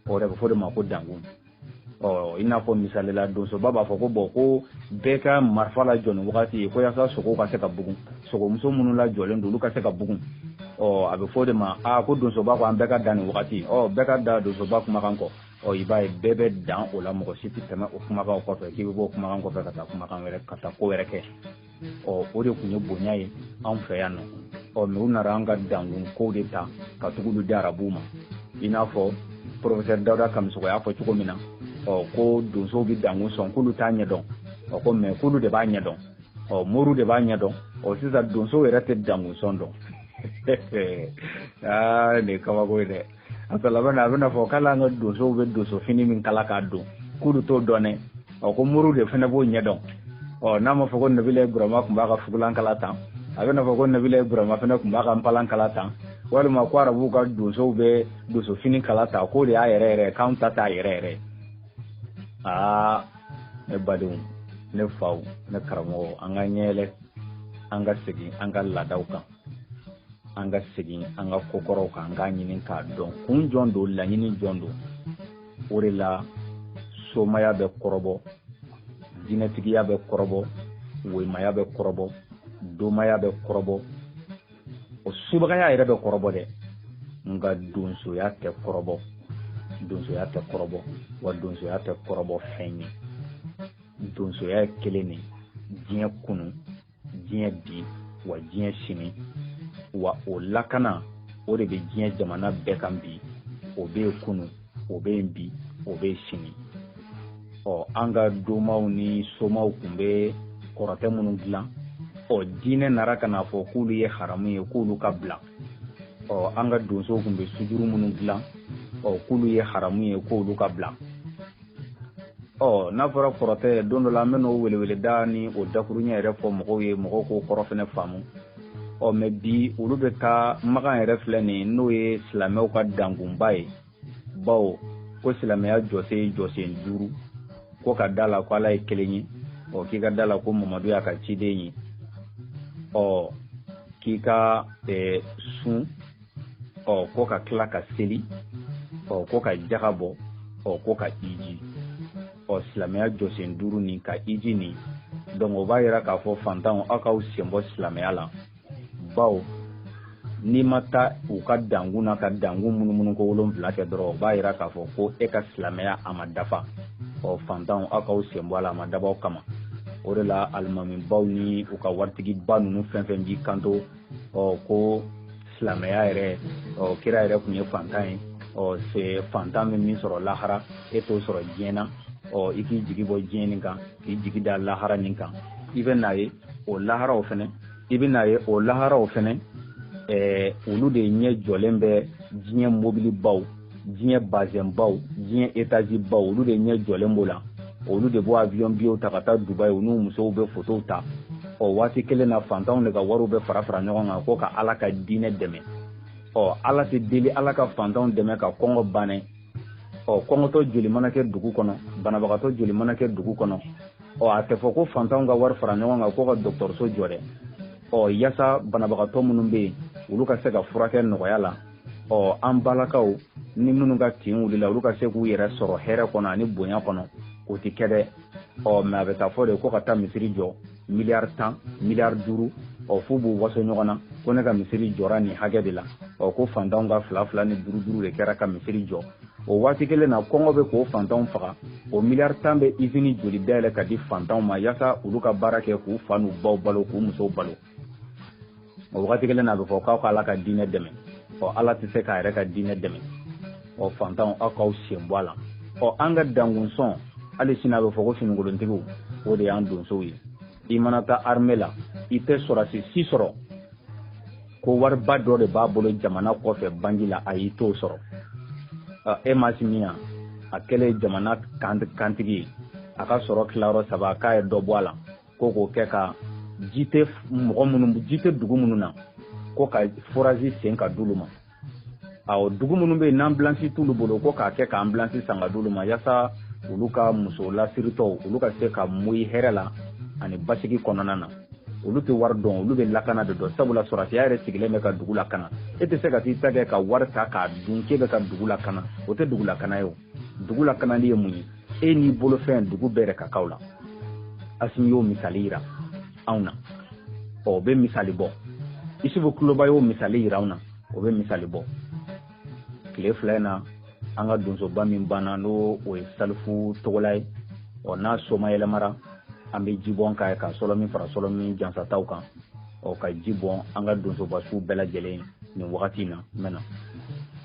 o de bɛ fɔ de ma ko dankun. Ɔ, i n'a fɔ misali la, donsoba b'a fɔ ko bɔn, ko bɛɛ ka marifa lajɔ nin wagati ye, ko yaasa sogow ka se ka bugun, sogomuso minnu lajɔlen don, olu ka se ka bugun. Ɔ, a bɛ fɔ de ma aa, ko donsoba ko an bɛɛ ka dan nin wagati. Ɔ, bɛɛ ka da donsoba kumakan kɔ. Ɔ, i b'a ye bɛɛ bɛ dan o la, mɔgɔ si tɛ tɛmɛ o kumakan kɔfɛ k'i bɛ bɔ o kumakan kɔfɛ ka taa kumakan wɛrɛ, ka taa ko wɛrɛ kɛ. Ɔ, o de tun ye bonya ye anw fɛ yan nɔ. Ɔ, mɛ u nana an ka dankun kow de ta ka tugu di arabuw ma. I n'a fɔ professeur Dawuda Kamisɔgɔ y'a fɔ cogo min na, ɔ, ko donsow bɛ dankun sɔn, k'olu t'a ɲɛdɔn. Ɔ, ko mɛ k'olu de b'a ɲɛdɔn, ɔ, moriw de b'a ɲɛdɔn. Ɔ, sisan donsow yɛrɛ tɛ dankun sɔn dɔn. Aa, nin ye kabako ye dɛ. A laban na, a bɛna fɔ k'ale an ka donsow bɛ donso fini min kala k'a don, k'olu t'o dɔn dɛ. Ɔ, ko moriw de fana b'o ɲɛdɔn. Ɔ, n'a ma fɔ ko Nabila Burama tun b'a ka fugulan kala tan, a bɛna fɔ ko Nabila Burama fana tun b'a ka npalan kala tan, walima ko arabuw ka donsow bɛ donso fini kala tan, k'o de y'a yɛrɛ yɛrɛ, k'anw ta t'a yɛrɛ yɛrɛ. Aa, ne badenw, ne faw, ne karamɔgɔw, an ka ɲɛ yɛlɛ, an ka segin an ka laadaw kan, an ka segin an ka kokɔrɔw kan, an k'a ɲini k'a dɔn kun jɔn don, laɲini jɔn don. O de la somaya bɛ kɔrɔbɔ, jinɛtigiya bɛ kɔrɔbɔ, woyimaya bɛ kɔrɔbɔ, domaya bɛ kɔrɔbɔ, o subagaya yɛrɛ bɛ kɔrɔbɔ dɛ. Nka donsoya tɛ kɔrɔbɔ, donsoya tɛ kɔrɔbɔ, wa donsoya tɛ kɔrɔbɔ fɛn ye. Donsoya ye kelen de diɲɛ kunu, diɲɛ bi, wa diɲɛ sini. Wa o lakana o de bɛ diɲɛ jamana bɛɛ kan bi. O bɛ yen kunu, o bɛ yen bi, o bɛ yen sini. Ɔ, an ka domaw ni somaw tun bɛ kɔrɔtɛ minnu dilan, ɔ, diinɛ nara ka n'a fɔ k'olu ye haramu ye, k'olu ka bila. Ɔ, an ka donsow tun bɛ sujuru minnu dilan, ɔ, k'olu ye haramu ye, k'olu ka bila. Ɔ, n'a fɔra kɔrɔtɛ, don dɔ la an bɛ n'o weleweleda ni o dakuruɲɛ yɛrɛ fɔ mɔgɔw ye, mɔgɔw k'o kɔrɔ fɛnɛ faamu. Ɔ, mɛ bi olu bɛ taa Makan yɛrɛ filɛ nin ye, n'o ye silamɛw ka dankunba ye, bawo ko silamɛya jɔsen ye jɔsen 5, ko ka da la ko Ala ye kelen ye, ɔ, k'i ka da la ko Mamadu y'a ka ciden ye. Ɔ, k'i ka sun, ɔ ko ka tila ka seli, ɔ ko ka jaga bɔ, ɔ ko ka iji. Ɔ silamɛya jɔsen duuru nin ka iji nin, donc o b'a yira k'a fɔ fantanw aw k'aw sen bɔ silamɛya la, bawo n'i ma taa u ka dankun na ka dankun munumunu ko 7 kɛ dɔrɔn, o b'a yira k'a fɔ ko e ka silamɛya a ma dafa. Ɔ fantanw aw k'aw sen bɔ a la, a ma dabɔ aw kama. O de la alimamibaw ni u ka waritigiba ninnu fɛn fɛn b'i kanto, ɔ ko silamɛya yɛrɛ, ɔ kira yɛrɛ tun ye fantan ye, ɔ se fantan bɛ min sɔrɔ lahara e t'o sɔrɔ diɲɛ na, ɔ i k'i jigi bɔ diɲɛ nin kan k'i jigi da lahara nin kan. I bɛ n'a ye o laharaw fɛnɛ, i bɛ n'a ye o laharaw fɛnɛ, olu de ɲɛ jɔlen bɛ diɲɛ mobilibaw, diɲɛ bazɛnbaw, diɲɛ etazibaw, olu de ɲɛ jɔlen b'o la. Olu de b'o avion biyew ta ka taa Dubayi, u n'u musow bɛ fotow ta. Ɔ waati kelen na fantanw de ka wariw bɛ fara fara ɲɔgɔn kan ko ka Ala ka diinɛ dɛmɛ. Ɔ Ala tɛ deli Ala ka fantanw dɛmɛ ka kɔngɔ banɛ. Ɔ kɔngɔtɔ joli mana kɛ dugu kɔnɔ, banabagatɔ joli mana kɛ dugu kɔnɔ, ɔ a tɛ fɔ ko fantanw ka wari fara ɲɔgɔn kan ko ka dɔgɔtɔrɔso jɔ dɛ. Ɔ yaasa banabagatɔ minnu bɛ yen olu ka se ka furakɛ nɔgɔya la. Ɔ an balakaw ni minnu ka tin wulila olu ka se k'u yɛrɛ sɔrɔ hɛrɛ kɔnɔ ani bonya kɔnɔ, o tɛ kɛ dɛ. Ɔ mɛ a bɛ taa fɔ de ko ka taa misiri jɔ miliyari 10, miliyari 5, ɔ f'u b'u waso ɲɔgɔn na ko ne ka misiri jɔra nin hakɛ de la. Ɔ ko fantanw ka 2 2 ni 5 5 de kɛra ka misiri jɔ. O waati kelen na kɔngɔ bɛ k'o fantanw faga. O miliyari 10 bɛ izini joli dayɛlɛ ka di fantanw ma yaasa olu ka baara kɛ k'u fa n'u baw balo, k'u musow balo. O wagati kelen na a bɛ fɔ k'aw ka Ala ka diinɛ dɛmɛ. Ɔ Ala tɛ se k'a yɛrɛ ka diinɛ dɛmɛ. Ɔ fantanw aw k'aw sen bɔ a la. Ɔ an ka dankunsɔn hali sini a bɛ fɔ ko finikolontigiw, o de y'an donsow ye. I mana taa armée la, i tɛ sɔrɔdasi si sɔrɔ ko wariba dɔ de b'a bolo jamana kɔfɛ banki la, a y'i t'o sɔrɔ. E ma si min yan, a kɛlen jamana kantigi ye, a ka sɔrɔ tilayɔrɔ 3 k'a ye dɔ bɔ a la, ko k'o kɛ ka ji tɛ mɔgɔ minnu, ji tɛ dugu minnu na, ko ka forage sen ka d'olu ma. Awɔ, dugu minnu bɛ yen n'ambulance t'olu bolo, ko k'a kɛ ka ambulance san ka d'olu ma yaasa olu ka muso lasiritɔw olu ka se ka moyi hɛrɛ la ani basigi kɔnɔna na. Olu tɛ wari dɔn, olu bɛ lakana de dɔn, sabula sɔrɔdasiya yɛrɛ sigilen bɛ ka dugu lakana. E tɛ se ka t'i ta kɛ ka wari ta k'a dun k'e bɛ ka dugu lakana, o tɛ dugu lakana ye o. Dugu lakanali ye mun ye? E n'i bolofɛn dugu bɛɛ de ka k'aw la. Asimi y'o misali yira anw na, ɔ o bɛ misali bɔ. Isufu Kuloba y'o misali yira anw na, o bɛ misali bɔ. Tile 2 in na an ka donsoba min banna n'o o ye Salifu Togola ye, ɔ n'a somayɛlɛmara an bɛ ji bɔn k'a ye ka sɔlɔmin fara sɔlɔmin jansataw kan, ɔ ka ji bɔn an ka donsoba su bɛɛ lajɛlen nin wagati in na. N bɛ na,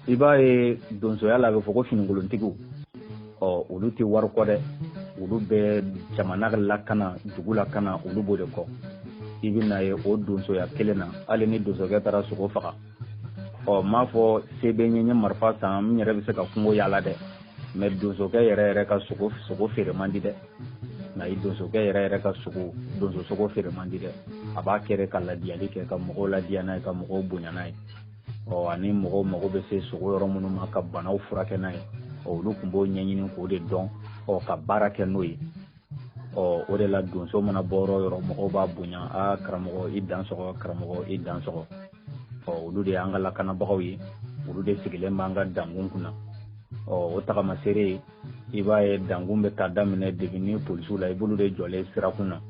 i b'a ye donsoya la a bɛ fɔ ko finikolontigiw, ɔ olu tɛ wari kɔ dɛ, olu bɛ jamana lakana, dugu lakana, olu b'o de kɔ. I bɛ n'a ye o donsoya kelen na, hali ni donsokɛ taara sogo faga, ɔ n m'a fɔ se bɛ n ye n ye marifa san n yɛrɛ bɛ se ka kungo yaala dɛ, mɛ donsokɛ yɛrɛ yɛrɛ ka sogo feere man di dɛ. Nka i donsokɛ yɛrɛ yɛrɛ ka sogo, donso sogo feere man di dɛ. A b'a kɛ de ka ladiyali kɛ, ka mɔgɔw ladiya n'a ye, ka mɔgɔw bonya n'a ye. Ɔ ani mɔgɔw mago bɛ se sogo yɔrɔ minnu ma ka banaw furakɛ n'a ye, ɔ olu tun b'o ɲɛɲini k'o de dɔn, ɔ ka baara kɛ n'o ye. Ɔ o de la donso mana bɔ yɔrɔ o yɔrɔ mɔgɔw b'a bonya, aa karamɔgɔ i dan sɔgɔ, karamɔgɔ i dan sɔgɔ. Ɔ olu de y'an ka lakanabagaw ye, olu de sigilen b'an ka dankun kunna. Ɔ o tagamaseere ye, i b'a ye dankun bɛ taa daminɛ depi ni polisiw la, i b'olu de jɔlen sirakun na.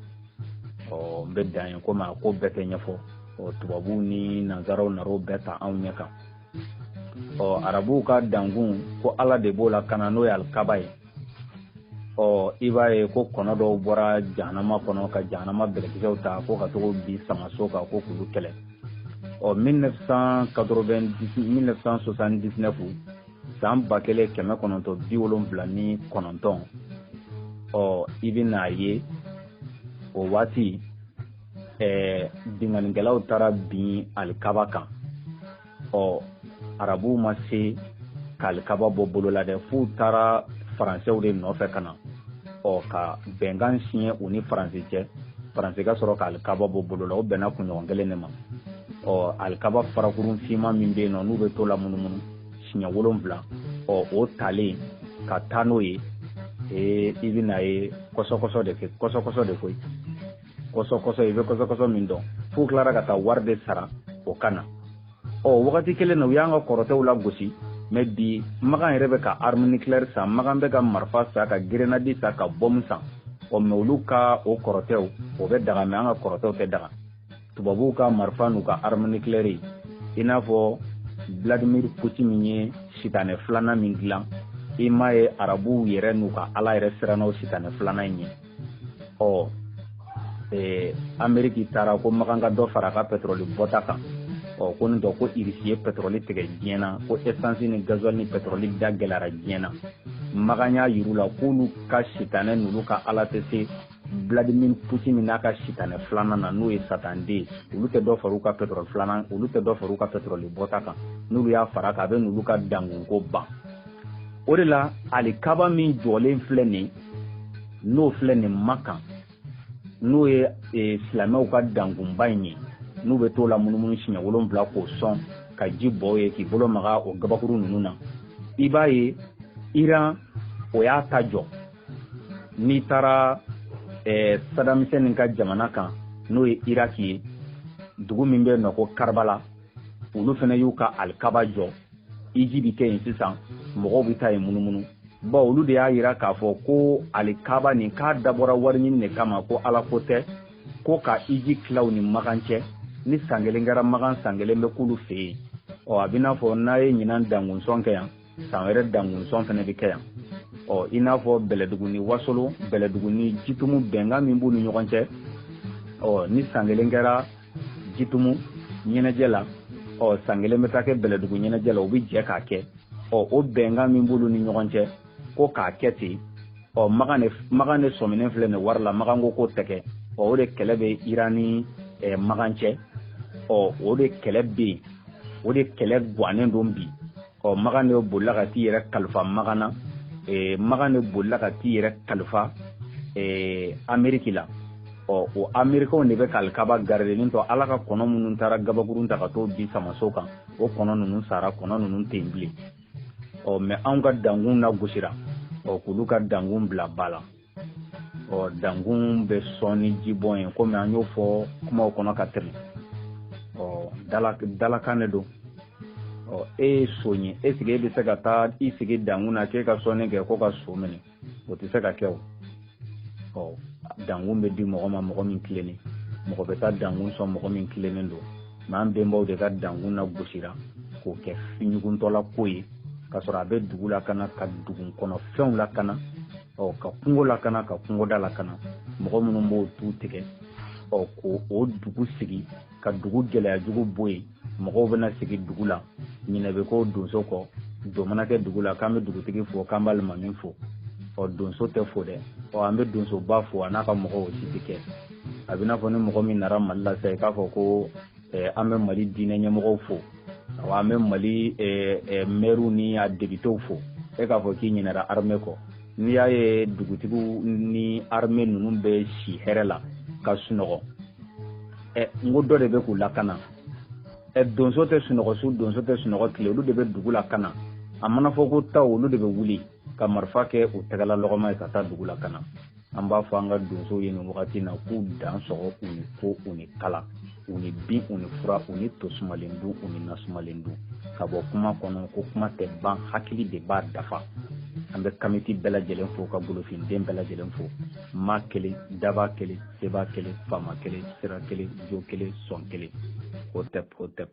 Ɔ n bɛ dan ye komi a ko bɛɛ tɛ ɲɛfɔ. Ɔ tubabuw ni nansaraw nar'o bɛɛ ta anw ɲɛ kan. Ɔ arabuw ka dankun ko Ala de b'o lakana, n'o ye alikaba ye. Ɔ i b'a ye ko kɔnɔ dɔw bɔra jahanama kɔnɔ ka jahanama bɛlɛkisɛw ta ko ka togo bin samaso kan ko k'olu kɛlɛ. Ɔ 1979, san 1979, ɔ i bɛ n'a ye o waati binkannikɛlaw taara bin alikaba kan. Ɔ arabuw ma se ka alikaba bɔ bolo la dɛ, f'u taara faransɛw de nɔfɛ ka na, ɔ ka bɛnkan siɲɛ u ni faransi cɛ, faransi ka sɔrɔ ka alikaba bɔ bolo la. O bɛnna kunɲɔgɔn kelen de ma. Ɔ alikaba farakurun finman min bɛ yen nɔ n'u bɛ t'o la munumunu siɲɛ 7, ɔ o talen ka taa n'o ye, ee i bɛ n'a ye kɔsɔkɔsɔ de kɛ, kɔsɔkɔsɔ de koyi, kɔsɔkɔsɔ, i bɛ kɔsɔkɔsɔ min dɔn, F'u tilara ka taa wari de sara o ka na. Ɔ wagati kelen na u y'an ka kɔrɔtɛw lagosi, mais bi Makan yɛrɛ bɛ ka arme nucléaire san, Makan bɛ ka marifa san, ka grenade san, ka bombe san. Ɔ mais olu ka o kɔrɔtɛw o bɛ daga, mais an ka kɔrɔtɛw tɛ daga. Tubabuw ka marifa n'u ka arme nucléaire, i n'a fɔ Vladimir Poutine min ye sitanɛ filanan min dilan, i m'a ye arabuw yɛrɛ n'u ka ala yɛrɛ siranna o sitanɛ filanan in ɲɛ. Ɔ Ameriki taara ko Makan ka dɔ fara a ka pétrole bɔta kan. Ɔ ko nin tɔ ko Irisi ye pétrole tigɛ diɲɛ na, ko essence ni gasoil ni pétrole da gɛlɛyara diɲɛ na. Makan y'a yir'u la k'olu ka sitanɛ n'olu ka ala tɛ se Vladimir Poutine n'a ka sitanɛ filanan na, n'o ye satanden ye. Olu tɛ dɔ fara u ka pétrole filanan, olu tɛ dɔ fara u ka pétrole bɔta kan. N'olu y'a fara kan, a bɛ n'olu ka dangunko ban. O de la alikaba min jɔlen filɛ nin, n'o filɛ nin Makan, n'o ye silamɛw ka dangunba in ye, n'u bɛ t'o la munumunu siɲɛ 7 k'o sɔn ka ji bɔ ye k'i bolo maga o gabakuru ninnu na. I b'a ye Iran o y'a ta jɔ. N'i taara Saddam Hussein ka jamana kan, n'o ye Iraki ye, dugu min bɛ yen nɔ ko Karbala, olu fana y'u ka alikaba jɔ. Iji bɛ kɛ yen sisan, mɔgɔw bɛ taa yen munumunu. Bon olu de y'a yira k'a fɔ ko alikaba nin k'a dabɔra wari ɲini de kama, ko ala ko tɛ, ko ka iji tila u ni Makan cɛ. Ni san kelen kɛra Makan, san kelen bɛ k'olu fɛ yen. Ɔ a bɛ n'a fɔ n'a ye ɲinan dangunsɔn kɛ yan, san wɛrɛ dangunsɔn fana bɛ kɛ yan. Ɔ i n'a fɔ Bɛlɛdugu ni Wasolo, Bɛlɛdugu ni Jitumu, bɛnkan min b'u ni ɲɔgɔn cɛ. Ɔ ni san kelen kɛra Jitumu ɲɛnajɛ la, ɔ san kelen bɛ taa kɛ Bɛlɛdugu ɲɛnajɛ la, u bɛ jɛ k'a kɛ. Ɔ o bɛnkan min b'olu ni ɲɔgɔn cɛ, ko k'a kɛ ten. Ɔ Makan de sɔminen filɛ nin wari la, Makan ko k'o tɛ kɛ. Ɔ o de kɛlɛ bɛ Iran ni Makan cɛ. Ɔ o de kɛlɛ bɛ yen, o de kɛlɛ gannen don bi. Ɔ Makan de bolila ka t'i yɛrɛ kalifa Makan na, Makan de bolila ka t'i yɛrɛ kalifa Ameriki la. Ɔ o Amerikaw de bɛ ka alikaba garder nin tɔ ala ka kɔnɔ minnu taara gabakurun ta ka t'o bin samaso kan, o kɔnɔ ninnu sara, kɔnɔ ninnu tɛ yen bilen. Ɔ mais anw ka dankun lagosira, ɔ k'olu ka dankun bila ba la. Ɔ dankun bɛ sɔn ni jibɔn ye, komi an y'o fɔ kumaw kɔnɔ ka tɛmɛ. Ɔ dalakan de don. Ɔ e ye son ye, est ce que e bɛ se ka taa i sigi dankun na k'e ka sɔnni kɛ ko ka so minɛ? O tɛ se ka kɛ o. Ɔ dankun bɛ di mɔgɔ ma, mɔgɔ min tilennen, mɔgɔ bɛ taa dankun sɔn mɔgɔ min tilennen don. Mais an bɛnbaw de ka dankun lagosira k'o kɛ ɲuguntɔla ko ye, k'a sɔrɔ a bɛ dugu lakana, ka dugu kɔnɔ fɛnw lakana, ɔ ka kungo lakana, ka kungoda lakana. Mɔgɔ minnu b'o tu tigɛ, ɔ k'o o dugu sigi, ka dugu gɛlɛya jugu bɔ yen. Mɔgɔw bɛna sigi dugu la, ɲinɛ bɛ k'o donso kɔ, don mana kɛ dugu la k'an bɛ dugutigi fo, k'an bɛ alimami fo. Ɔ donso tɛ fo dɛ. Ɔ an bɛ donsoba fo a n'a ka mɔgɔw, o si tɛ kɛ. A bɛ n'a fɔ ni mɔgɔ min nana Mali la sisan, i k'a fɔ ko an bɛ Mali diinɛ ɲɛmɔgɔw fo, awɔ an bɛ Mali maires ni a députés fo, e k'a fɔ k'i ɲinɛra armée kɔ. N'i y'a ye dugutigiw ni armée ninnu bɛ si hɛrɛ la ka sunɔgɔ, n ko dɔ de bɛ k'u lakana. Donso tɛ sunɔgɔ su, donso tɛ sunɔgɔ tile, olu de bɛ dugu lakana. A mana fɔ ko taw, olu de bɛ wuli ka marifa kɛ u tɛgɛla lɔgɔma ye ka taa dugu lakana. An b'a fɔ an ka donsow ye nin wagati in na k'u dan sɔgɔ, u ni ko, u ni kala, u ni bin, u ni fura, u ni tosumalen dun, u ni nasumalen dun. Ka bɔ kuma kɔnɔ ko kuma tɛ ban, hakili de b'a dafa. An bɛ kamiti bɛɛ lajɛlen fo, ka golofinden bɛɛ lajɛlen fo. Maa kelen, daba kelen, seba kelen, faama kelen, sira kelen, jo kelen, sɔn kelen. Hotep, hotep.